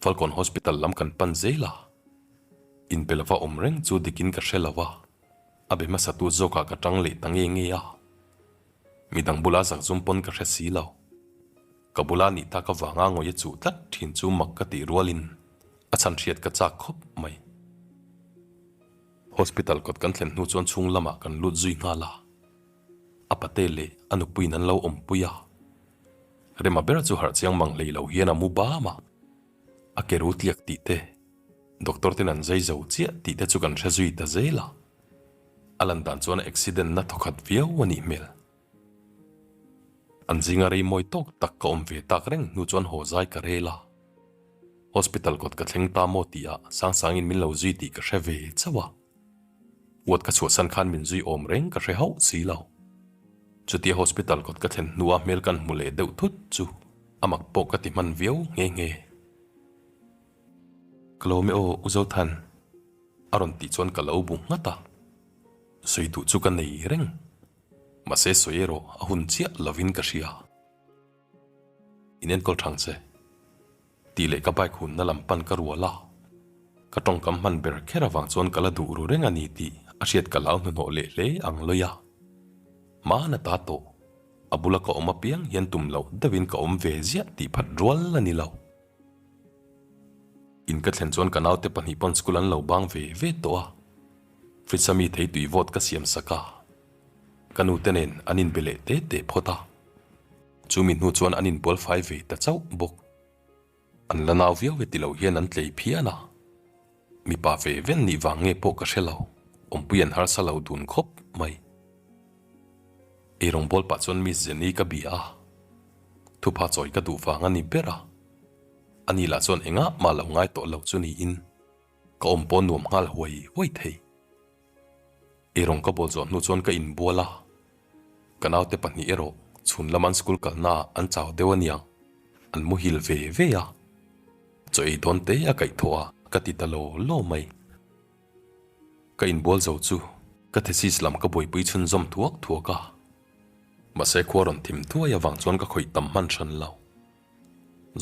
Falkawn Hospital lam kan pan zel a. Inbe lova awm reng chu dikin ka hre lo a. A be hmasa tu zawkah ka tang leh ta nge nge a, midang bula zakzum pawn ka hre si lo. Ka bula nih tak avanga ngawi a chuh tlat thin chu mak ka tih rualin a chhan hriat ka chak khawp mai. Hospital kawt kan thlen hnu chuan chhung lamah kan lut zui nghal a, a pate leh a nupuiin an lo awmpui a. Rema ber chu harh chiang mang hlei lo hian a mu bam a, a ke ru tliak tih te, Doctor ten an zai zo chiah tih te chu kan hre zui ta zel a, a lan dan chuan accident na thawkhat viau a nih hmel. An zinga rei mawi tawk tak ka awm ve tak reng hnu chuan haw zai ka rel a, hospital kawt ka thleng ta maw tih ah Sangsangin min lo zui tih ka hre ve chauh a, ward ka chhuahsan khan min zui awm reng ka hre hauh si lo. Chutia hospital kawt ka thlen hnua hmel kan hmu leh deuh thut chu a mak pawh ka ti hman viau nghe nghe. Ka lo me aw U Zothan a rawn tih chuan ka lo bu nghat a, sawi duh chu ka nei reng, mahse sawi erawh a hun chiah lovin ka hria. In enkawl thang che. Tih leh ka bike hunna lam pan ka rual a, ka tawngkam hman ber kher avang chuan ka la duh ru reng a ni tih a hriat ka lau hnuhnawh leh hle ang lawi a. Hmana ta tawh, a bula ka awm apiang hian tum loh deuhin ka awm ve ziah tih phat rual a ni lo. In ka thlen chuan ka naute pahnih pawn school an lo bang ve ve tawh a, fridge a mi thei tui vawt ka siam sak a, ka nute nen an inbe leh te te phawt a. Chumi hnu chuan an inbual fai ve ta chauh bawk. An la nau viau e ti lo hian an tlei phian a. Mipa ve ven nih vang nge pawh ka hre lo, awmpui an harsa lo dun khawp mai. Eirawng bawl pah chuan Miss Jenny ka bia a, thupha chawi ka duh vang a ni ber a. Ani lah chuan engah mah lo ngai tawh lo chu niin ka awm pawh nuam nghal huai huai thei. Eirawng ka bawl zawh hnu chuan ka inbual a, ka naute pahnih erawh chhun lam an school kalna ah an chau deuh aniang, an muhil ve ve a, chaw ei dawn te a kaih thawh a ka ti ta law law mai. Ka inbual zo chu ka thesis lam ka buaipui chhunzawm thuak thuak a, mahse khua rawn thim thuai avang chuan ka khawih tam hman hran lo.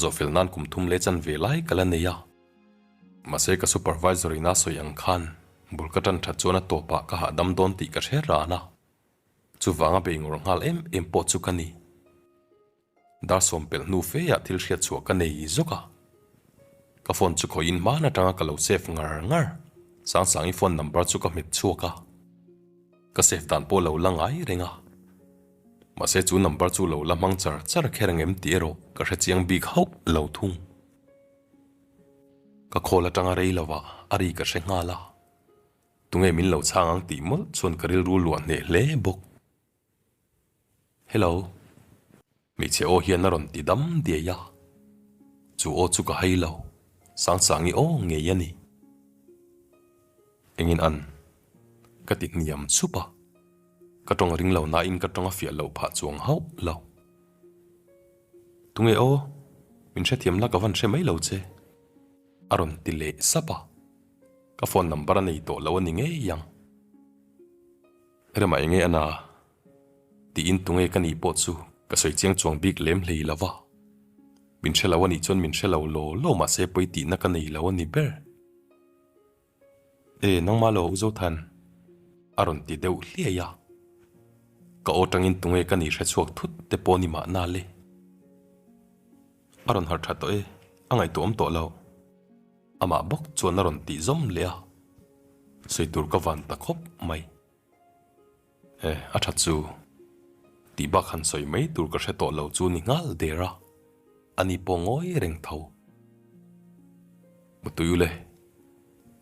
Zawhfel nan kum thum leh chanve lai ka la nei a. Mahse ka supervisor in a sawi ang khan bul ka tan that chuan a tawpah ka hahdam dawn tih ka hre ran a, chuvanga bei ngawr nghal em em pawh chu ka ni. Dar sawm pelh hnu fe ah thil hriat chhuah ka nei zawk a, ka phone chu khawiin hman atanga ka lo save ngar ngar, Sangsangi phone number chu ka hmet chhuak a, ka save dan pawh lo la ngai reng a, mahse chu number chu lo la hmang char char kher angem tih erawh ka hrechiang bik hauh lo thung. Ka khawl atanga rei lo ah a ri ka hre nghal a, tunge min lo chhang ang tih mawlh chuan ka rilru luah hneh hle bawk. Hello. Hmeichhe aw hian a rawn ti dam diai a, chu aw chu ka hai lo, Sangsangi aw ngei a ni. Engin an? Ka ti hniam chhup a, ka tawng ring lo nain ka tawng a fiah loh phah chuang hauh lo. Tunge aw? Min hrethiam la ka van hre mai lo che. A rawn ti leh sap a. Ka phone number a nei tawh lo a ni ngei ang. Rema enge a na? Tiin tunge ka nih pawh chu ka sawi chiang chuang bik lem hlei lo va. Min hre lo a nih chuan min hre lo law law mahse pawi tihna ka nei lo a ni ber. E, nangmah lo u Zothan, a rawn ti deuh hliai a. Ka aw tangin tunge ka ni hre chhuak thut te pawh ni mahna le. A rawn harh tha tawh e, a ngaihtuahawm tawh lo. Amah bawk chuan a rawn tih zawm leh a, sawi tur ka van ta khawp mai. E, a tha chu. Tih bak han sawi mai tur ka hre tawh lo chu ni nghal der a, ani pawh ngawi reng tho. Mutui ule,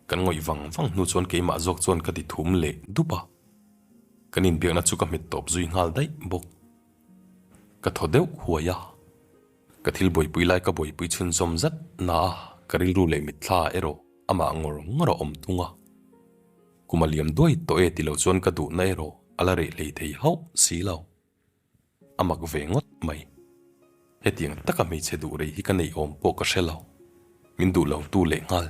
kan ngawih vang vang hnu chuan keimah zawk chuan ka ti thum leh dup a, kan inbiakna chu ka hmet tawp zui nghal daih bawk. Ka thaw deuh huai a, ka thil buaipui lai ka buaipui chhunzawm zat na a, ka rilru leh mitthla erawh amah ngawr ngawr a awm thung a. Kum a liam duai tawh e ti lo chuan ka duhna erawh a la reh hlei thei hauh si lo. A mak ve ngawt mai. Hetiang taka hmeichhe duh rei hi ka neih awm pawh ka hre lo. Min duh lo tu leh nghal.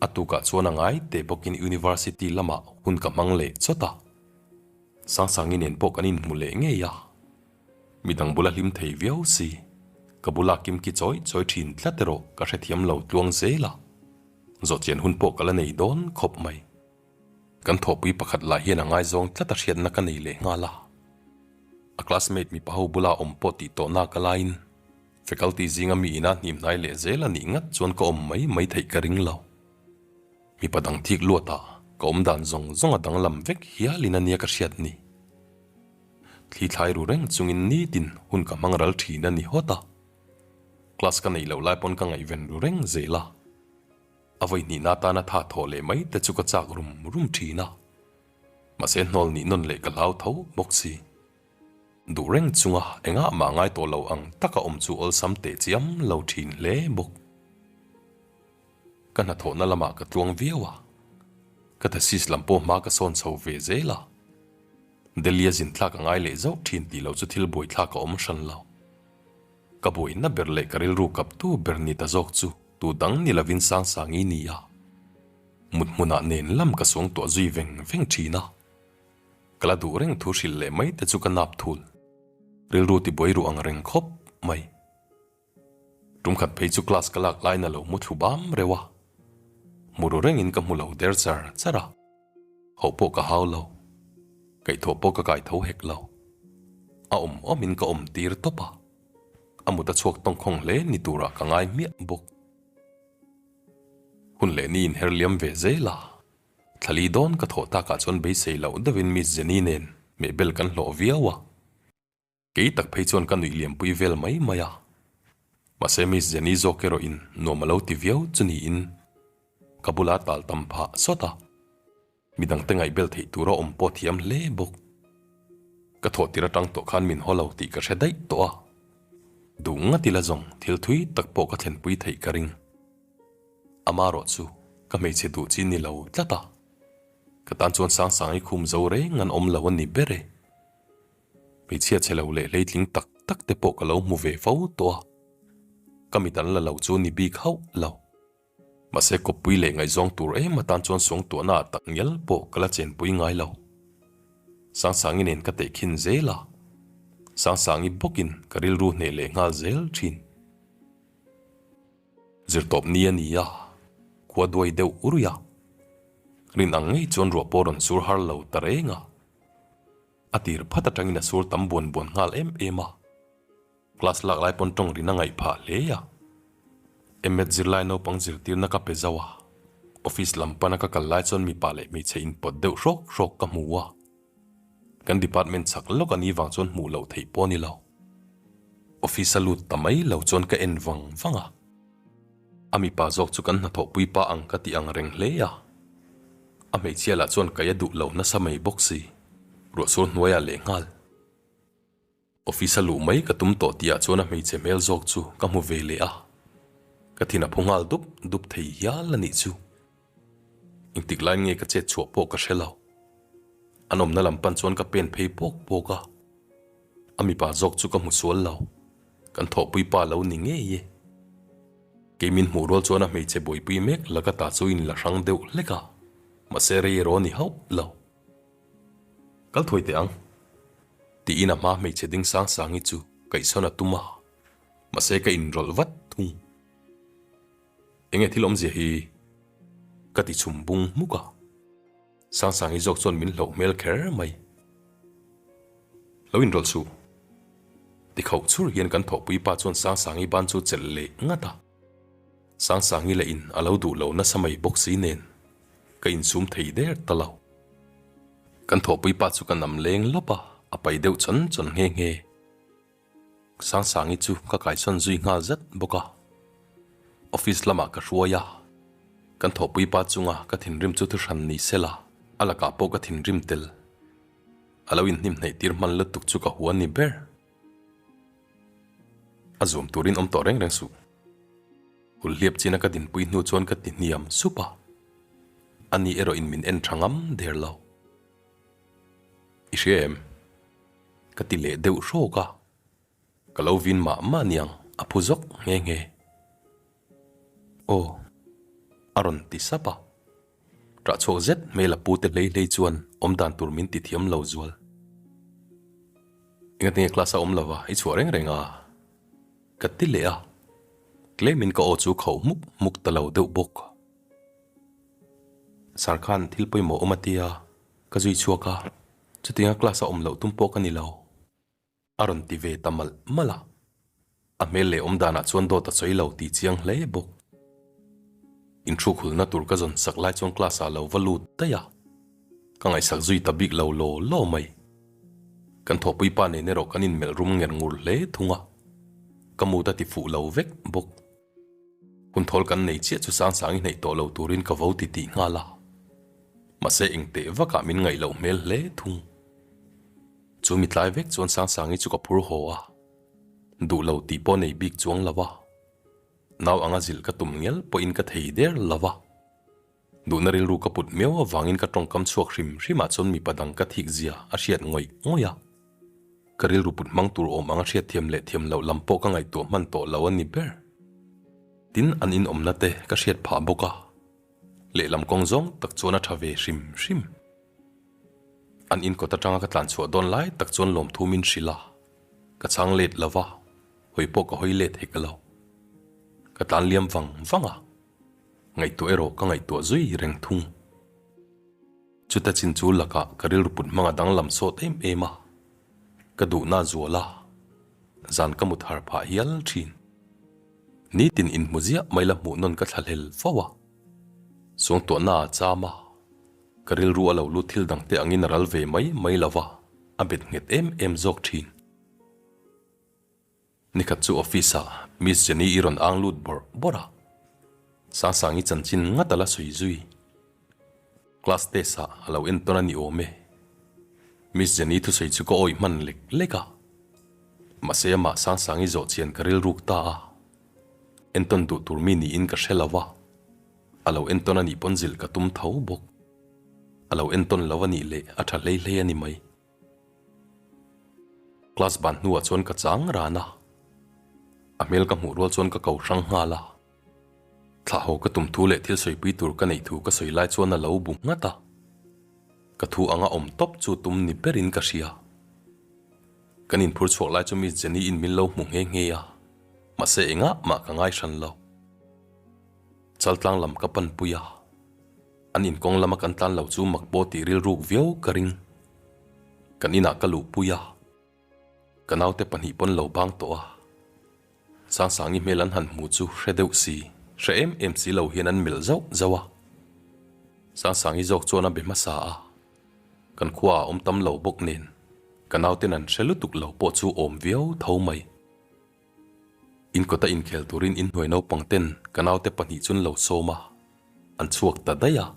A tukah chuan a ngai teh bawkin University lamah hun ka hmang leh chawt a. Sangsangi nen pawh kan inhmu leh ngei a. Midang bula hlim thei viau si. Ka bula kimki chawi chawi thin tlat erawh ka hrethiam lo tluang zel a. Zawhchian hun pawh ka la nei dawn khawp mai. Kan thawhpui pakhat lah hian a ngaizawng tlat a hriatna ka nei leh nghal a. A classmate mipa ho bula awm pawh tih tawhna ka laiin faculty zinga mi ina hnimhnai leh zel a nih ngat chuan ka awm mai mai theih ka ring lo. Mipa dang thik luatah ka awm dan zawng zawng a danglam vek hialin a nia ka hriat ni. Thli thlai ru reng chungin nitin hun ka hmang ral thin a ni hawt a. Class ka neih loh lai pawn ka ngaihven ru reng zel a. A vawi hnihna atana tha thawh leh mai te chu ka chak rum rum thin a. Mahse hnawl nih nawn leh ka hlau tho bawk si. Duh reng chunga engah mah ngai tawh lo ang taka awm chu awlsam teh chiam lo thin hle bawk. Ka hnathawhna lamah ka tluang viau a. Ka thesis lam pawh hma ka sawn chho ve zel a. Delhi a zin thlak a ngai leh zauh thin tih lo chu thil buaithlak a awm hran lo. Ka buaina ber leh ka rilru kaptu ber ni ta zawk chu tu dang ni lovin Sangsangi ni a. Mut hmunah nen lam ka suangtuah zui veng veng thin a. Ka la duh reng thu hrilh leh mai te chu ka nap thul. Rilru ti buai ruh ang reng khawp mai. Tumkhat phei chu class ka lak laiin a lo mu thlu bam reuh a, hmu ru rengin ka hmu lo der char char a, hauh pawh ka hau lo, kaihthawh pawh ka kai tho hek lo, a awm awmin ka awm tir tawp a, a mut a chhuak tawngkhawng hle ni turah ka ngai hmiah bawk. Hun leh ni inher liam ve zel a, thlali dawn ka thawh takah chuan beisei loh deuhin Miss Jenny nen mehbel kan hlawh viau a. Kei tak phei chuan ka nuih liampui vel mai mai a, mahse Miss Jenny zawk erawh in nuam a lo ti viau chu niin ka bula tal tam phah sawt a, midangte ngaihbel theih tura awm pawh thiam hle bawk. Ka thawh tir atang tawh khan min haw lo tih ka hre daih tawh a, duh ngat ila zawng thil thui tak pawh ka thlenpui theih ka ring. Amarawh chu ka hmeichhe duh chi ni lo tlat a, ka tan chuan Sangsangi khum zo reng an awm lo a ni ber e. Hmeichhia chhe lo leh hleitling tak tak te pawh ka lo hmu ve fo tawh a, ka mit an la lo chu ni bik hauh lo. Mahse kawppui leh ngaihzawng tur em atan chuan suangtuahna ah tak ngial pawh ka la chenpui ngai lo. Sangsangi nen ka tehkhin zel a, Sangsangi bawkin ka rilru hneh leh nghal zel thin. Zirtawp ni a ni a, khua duai deuh urui a, rin ang ngei chuan ruah pawh rawn sur har lo ta reng a. A tir phat atangin a sur tam buan buan nghal em em a, class lak lai pawn tawng rin a ngaih phah hle a. MEd zirlai naupang zirtirna ka pe zauh a, office lam pana ka kal lai chuan mipa leh hmeichhe inpawt deuh hrawk hrawk ka hmu a. Kan department chak lawk a ni vang chuan hmuh loh theih pawh a ni lo. Office a lut ta mai lo chuan ka en vang vang a. A mipa zawk chu kan hnathawhpui pa ang ka ti ang reng hle a. A hmeichhia lah chuan kaih a duh lo nasa mai bawk si, ruahsur hnuaiah leh nghal. Office a luh mai ka tum tawh tihah chuan a hmeichhe hmel zawk chu ka hmu ve leh a, ka thin a phu nghal dup dup thei hial a nih chu. Engtik laiin nge ka chet chhuah pawh ka hre lo. An awmna lam pan chuan ka pen phei pawk pawk a, a mipa zawk chu ka hmu sual lo, kan thawhpui pa lo ni ngei e. Kei min hmuh rual chuan a hmeichhe buaipui mek laka ta chu in la hrang deuh hlek a, mahse rei erawh a ni hauh lo. Kal thuai teh ang, tiin a hma hmeichhe ding sang sangi chu kaihsawn a tum a, mahse ka inrawlh vat thung. Enge thil awmzia hi? Ka ti chhum bung hmuk a, Sangsangi zawk chuan min hlauh hmel kher mai. Lo inrawlh suh. Ti khauh chhur hian kan thawhpui pa chuan Sangsangi ban chu chelh leh ngat a. Sangsangi leh in a lo duh lo nasa mai bawk si nen ka insum thei der ta lo. Kan thawhpui pa chu ka nam leng lawp a, a pai deuh chawn chawn nghe nghe. Sangsangi chu ka kaisawn zui nghal zet bawk a, office lamah ka hruai a, kan thawhpui pa chunga ka thinrim chu thuhran ni sela a lakah pawh ka thinrim tel. A lo inhnim hnaih tir hman lutuk chu ka hua ni ber. A zuam turin awm tawh reng reng suh. Hulhliap china ka dinpui hnu chuan ka ti hniam sup a, ani erawh in min en tha ngam der lo. I hria em? Ka ti leh deuh hrawk a, ka lo vin mah mah niang a phu zawk nghe nghe. Aw, a rawn ti sap a, ṭah chhuak zet hmel a pute hlei hlei chuan awm dan tur min ti thiam lo zual. Engatinge class a awm lova i chhuah reng reng a? Ka ti leh a, tlemin ka aw chu khauh hmuk hmuk ta lo deuh bawk. Sir khan thil pawimawh awm a tia, ka zui chhuak a. Chutianga class a awm loh tum pawh ka ni lo. A rawn ti ve ta malh malh a. A hmel leh awm danah chuan dawt a sawi lo tih chiang hle bawk. Inthruk hulna tur ka zawn sak lai chuan class ah lo va lut daih a. Ka ngaihsak zui ta bik lo law law mai. Kan thawhpui pa nen erawh kan inmelh rum nger ngur hle thung a. Ka mood a ti fuh lo vek bawk. Hun thawl kan nei chiah chu Sangsangi hnaih tawh lo turin ka vo ti tih nghal a. Mahse engteh vakah min ngaih loh hmel hle thung. Chu mi tlai vek chuan Sangsangi chu ka phur haw a, duh lo tih pawh nei bik chuang lo a. Nau anga zilh ka tum ngial pawhin ka thei der lo a. Duhna rilru ka put miau avangin ka tawngkam chhuak hrim hrimah chuan mipa dang ka thik zia a hriat ngawih ngawih a. Ka rilru put hmang tur awm anga hriat thiam leh thiam loh lam pawh ka ngaihtuah hman tawh lo a ni ber. Tin, an inawmna te ka hriat phah bawk a, lehlam kawng zawng tak chuan a tha ve hrim hrim. An inkawt atanga ka tlan chhuah dawn lai tak chuan lawmthu min hrilh a, ka chhang let lo va, hawi pawh ka hawi let hek lo. Ka tlan liam vang vang a, ngaihtuah erawh ka ngaihtuah zui reng thung. Chuta chin chu lakah ka rilru put hmang a danglam sawt em em a, ka duhna zual a, zan ka mut har phah hial thin. Nitin inhmu ziah mai la hmuh nawn ka thlahlel fo a, suangtuahna a cham a, ka rilru a lo lut thil dangte angin a ral ve mai mai lo va, a bet nghet em em zawk thin. Nikhat chu office ah Miss Jenny i rawn ang lut bawrh bawrh a, Sangsangi chanchin ngat a la sawi zui. Class test ah a lo entawn a ni awm e. Miss Jenny thusawi chu ka awih hman lek lek a, mahse amah Sangsangi zawh chian ka rilruk ta a, entawn duh tur mi niin ka hre lo a, a lo entawn a nih pawn zilh ka tum tho bawk. A lo entawn lo a nih leh a tha hlei hlei a ni mai. Class ban hnuah chuan ka chang ran a, a hmel ka hmuh rual chuan ka ko hrang nghal a. Thlah haw ka tum thu leh thil sawipui tur ka neih thu ka sawi lai chuan a lo bu nghat a, ka thu anga awm tawp chu tum ni berin ka hria. Kan inphur chhuak lai chu Miss Jenny in min lo hmu nghe nghe a, mahse engah mah ka ngai hran lo. Chaltlang lam ka panpui a. An inkawng lama kan tlan lo chu mak pawh tih rilruk viau ka ring. Kan inah ka luhpui a, ka naute pahnih pawn lo bang tawh a. Sangsangi hmel an han hmu chu hre deuh si, hre em em si lo hian an melh zauh zauh a. Sangsangi zawk chuan a be hmasa a, kan khua a awm tam lo bawk nen ka nauten an hre lutuk lo pawh chu awm viau tho mai. In kawta inkhel turin inhnuai naupang ten ka naute pahnih chun lo sawm a, an chhuak ta daih a.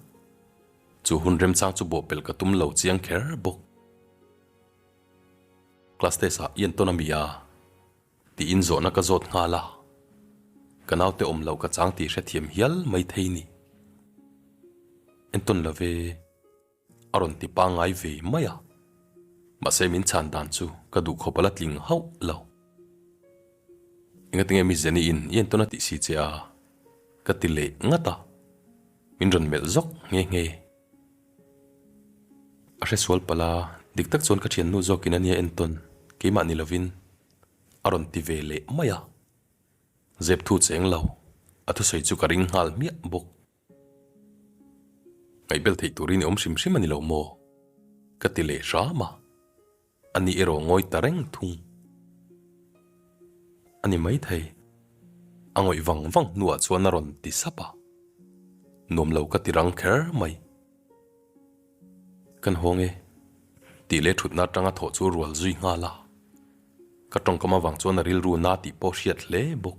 Chu hun remchang chu bawhpelh ka tum lo chiang kher bawk. Class test ah i entawn a mi a? Tiin zawhna ka zawt nghal a. Ka naute awm lo ka chang tih hrethiam hial mai thei ni. Entawn lo ve. A rawn ti pangngai ve mai a, mahse min chhan dan chu ka duh khawp a la tling hauh lo. Engatinge mi Jenny in i entawn a tih si che a? Ka ti leh ngat a, min rawn melh zawk nghe nghe. A hresual palh a, dik tak chuan ka thiannu zawkin a nia entawn, keimah ni lovin a rawn ti ve leh mai a. Zep thu cheng lo, a thusawi chu ka ring nghal hmiah bawk. Ngaihbel theih turin i awm hrim hrim a ni lo maw? Ka ti leh hram a, ani erawh ngawi ta reng thung. A ni maithei, a ngawih vang vang hnuah chuan a rawn ti sap a, nuam lo ka ti rang kher mai. Kan hawng e, tih leh thutna atanga thawh chu rual zui nghal a, ka tawngkam avang chuan a rilru na tih pawh hriat hle bawk.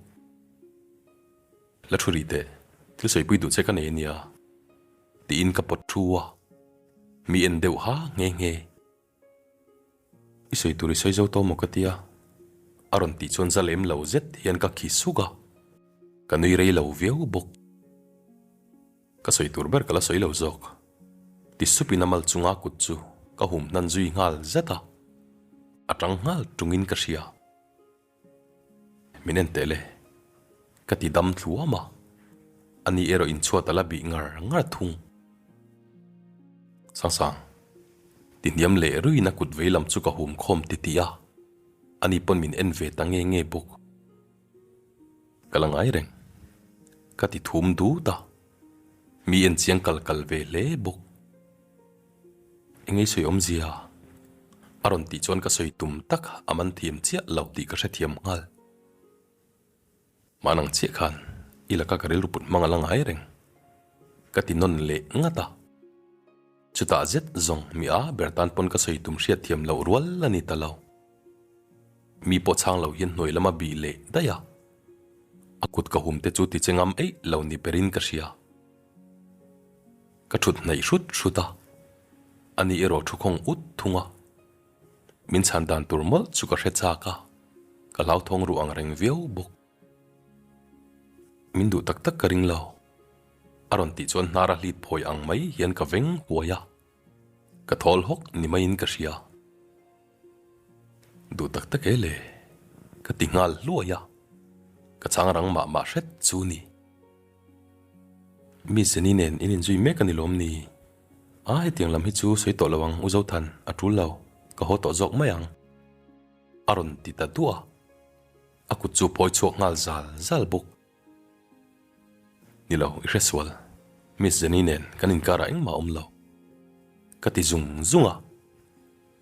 La thu rih teh, thil sawipui duh che ka nei ania, tiin ka pawt thu a, mi en deuh ha nghe nghe. I sawi tur i sawi zo tawh maw ka tia, a rawn tih chuan za lem lo zet hian ka khi suk a, ka nui rei lo viau bawk. Ka sawi tur ber ka la sawi lo zawk, ti supin a mal chunga kut chu ka hum hnan zui nghal zet a, a tang nghal tungin ka hria. Min en teh le, ka ti dam thluam a, ani erawh inchhuat a la bih ngar ngar thung. Sangsang, ti hniam leh ruiin a kut vei lam chu ka hum khawm ti tih a, ani pawn min en ve ta nge nge bawk. Ka la ngai reng, ka ti thum dut a, mi en chiang kal kal ve hle bawk. Engei sawi awmzia? A rawn tih chuan ka sawi tum tak a man thiam chiah lo tih ka hrethiam nghal. Mahn ang chiah khan i laka ka rilru put hmang a la ngai reng. Ka ti nawn leh ngat a. Chutah zet zawng mi a ber tan pawn ka sawi tum hriat thiam loh rual a ni ta lo. Mi pawh chhang lo hian hnuai lama bih leh daih a. A kut ka hum te chu ti che ngam eih lo ni berin ka hria. Ka thut hnaih hrut hrut a, ani erawh thu khawng ut thung a. Min chhan dan tur mawlh chu ka hre chak a, ka hlauthawng ruh ang reng viau bawk. Min duh tak tak ka ring lo, a rawn tih chuan hnar a hlit phawi ang mai hian ka veng huai a, ka thawl hawk ni maiin ka hria. Duh tak tak e le, ka ti nghal hluai a, ka chang rang mah mah hret chu ni. Mi Zeni nen in inzui mek a ni lawm ni? A, hetiang lam hi chu sawi tawh lo ang U Zothan, a tul lo, ka haw tawh zawk mai ang. A rawn ti ta duah a, a kut chu phawi chhuak nghal zal zal bawk. Ni lo, i hresual. Miss Jenny nen kan inkarah engmah a awm lo. Ka ti zung zung a.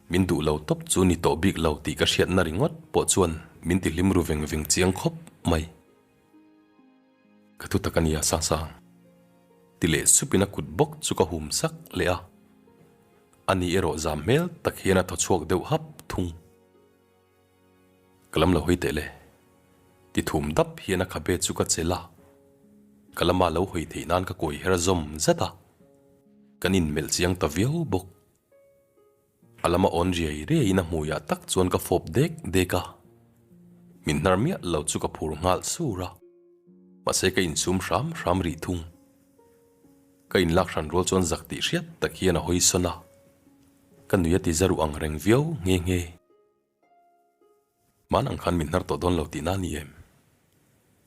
Min duh lo tawp chu ni tawh bik lo tih ka hriatna ringawt pawh chuan min ti hlim ru veng veng chiang khawp mai. Ka thu tak a nia sang sang. Ti leh supin a kut bawk chu ka hum sak leh a. Ani erawh zam hmel tak hian a thaw chhuak deuh hap thung. Ka lam lo hawi teh le. Ti thum dap hian a khabe chu ka chelh a. Ka lama lo hawi theih nan ka kawi her zawm zat a. Kan inmelh chiang ta viau bawk. A lama awn riai riaiin a hmuiah tak chuan ka fawp dek dek a. Min hnar miah lo chu ka phur nghal sur a. Mahse ka insum hram hram rih thung. Ka inlak hran rual chuan zak tih hriat tak hian a hawi sawn a. Ka nui a ti za ruh ang reng viau nghe nghe. Hman ang khan min hnar tawh dawn lo tihna a ni em?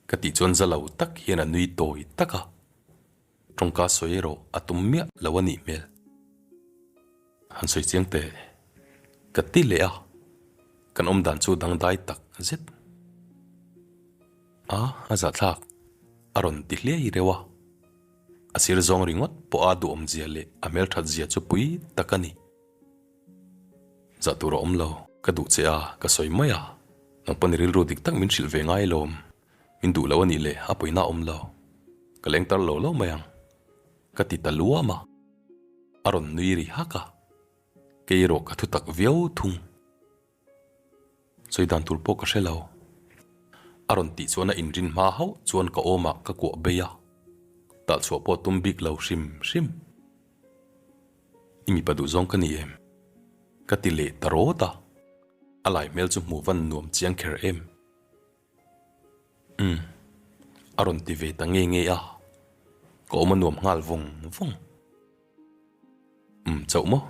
Ka tih chuan za lo tak hian a nui tawi tak a. Tawngka sawi erawh a tum miah lo a nih hmel. Han sawi chiang teh. Ka ti leh a, kan awm dan chu dangdai tak zet. A, a zahthlak a rawn ti hliai reuh a. A sir zawng ringawt pawh a duhawm zia leh a hmelthat zia chu pui tak a ni. Zah tur a awm lo, ka duh che a, ka sawi mai a. Nang pawn i rilru dik tak min hrilh ve ngai lawm. Min duh lo a nih le, a pawina a awm lo. Ka leng tar lo lo mai ang. Ka ti ta luam a. A rawn nui ri hak a. Kei erawh ka thu tak viau thung. Sawi dan tur pawh ka hre lo. A rawn tih chuan a inrin hma hauh chuan ka awmah ka kuah bei a. Talhchhuah pawh tum bik lo hrim hrim. I mipa duh zawng ka ni em? Ka ti leh ta rawt a. A lai hmel chu hmuh van nuam chiang kher em? Umm. A rawn ti ve ta nge nge a. Ka awm a nuam nghal vawng vawng. Umm chauh maw?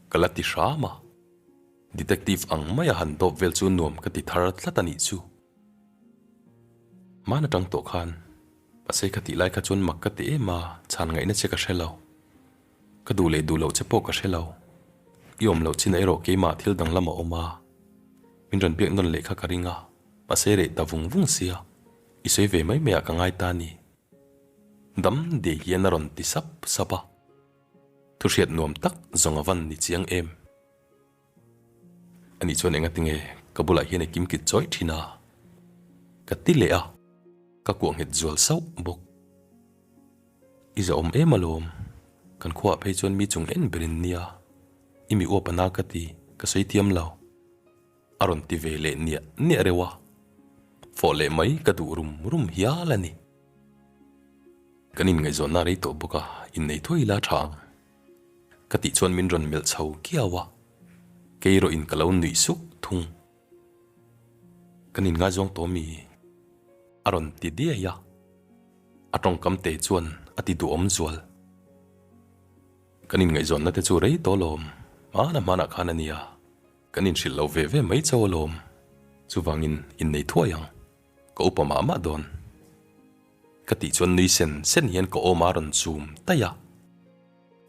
Ka la ti hram a. Detective ang maia han dawp vel chu nuam ka ti thar tlat a nih chu. Hman atang tawh khan Mahse ka tih lai kha chuan mak ka ti em a, chhan ngaihna che ka hre lo. Ka duh leh duh loh che pawh ka hre lo. I awm loh chin erawh keimah thil danglam a awm a. Min rawn biak nawn leh kha ka ring a, mahse reh ta vung vung sia. I sawi ve mai mai ah ka ngai ta a ni. Dam dei hian a rawn ti sap sap a. Thuhriat nuam tak zawng a van ni chiang em. Ani chuan enga tinge ka bulah hian i kimkit chawih thin a? Ka ti leh a, ka kuah nghet zual sauh bawk. I zahawm em alawm, kan khuaah phei chuan mi chung en berin nia, i mi uap ana ka ti, ka sawi thiam lo. A rawn ti ve leh niah niah reuh a, fawh leh mai ka duh rum rum hial a ni. Kan inngaihzawnna rei tawh bawk a, innei thuai ila tha ang. Ka tih chuan min rawn melh chho kiau a, kei erawh in ka lo nuih suk thung. Kan inngaizawng tawh mi? A rawn ti diai a, a tawngkam te chuan a ti duhawm zual. Kan inngaihzawnna te chu rei tawh alawm, hmana hmanah khan a nia, kan inhrilh lo ve ve mai chauh alawm, chuvangin innei thuai ang, ka upa mah mah dawn. Ka tih chuan nui sen sen hian ka awm a rawn chum taih a.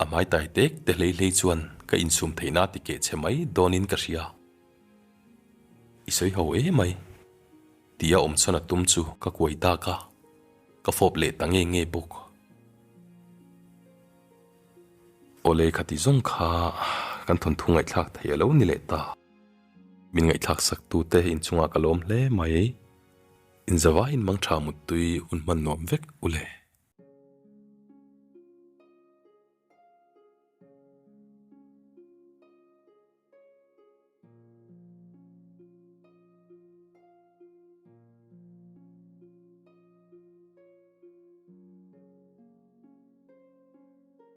A hmai tai tek te hlei hlei chuan ka insum theihna a ti keh che mai dawnin ka hria. I sawi ho e mai. Tia awm chhawn a tum chu ka kuai dak a, ka fawp leh ta nge nge bawk. Awle khati zawng kha kan thawnthu ngaihthlak thei a lo ni leh ta. Min ngaihthlak sak tute inchungah ka lawm hle mai. Inzavaiin mangtha muttui hun hman nuam vek ule.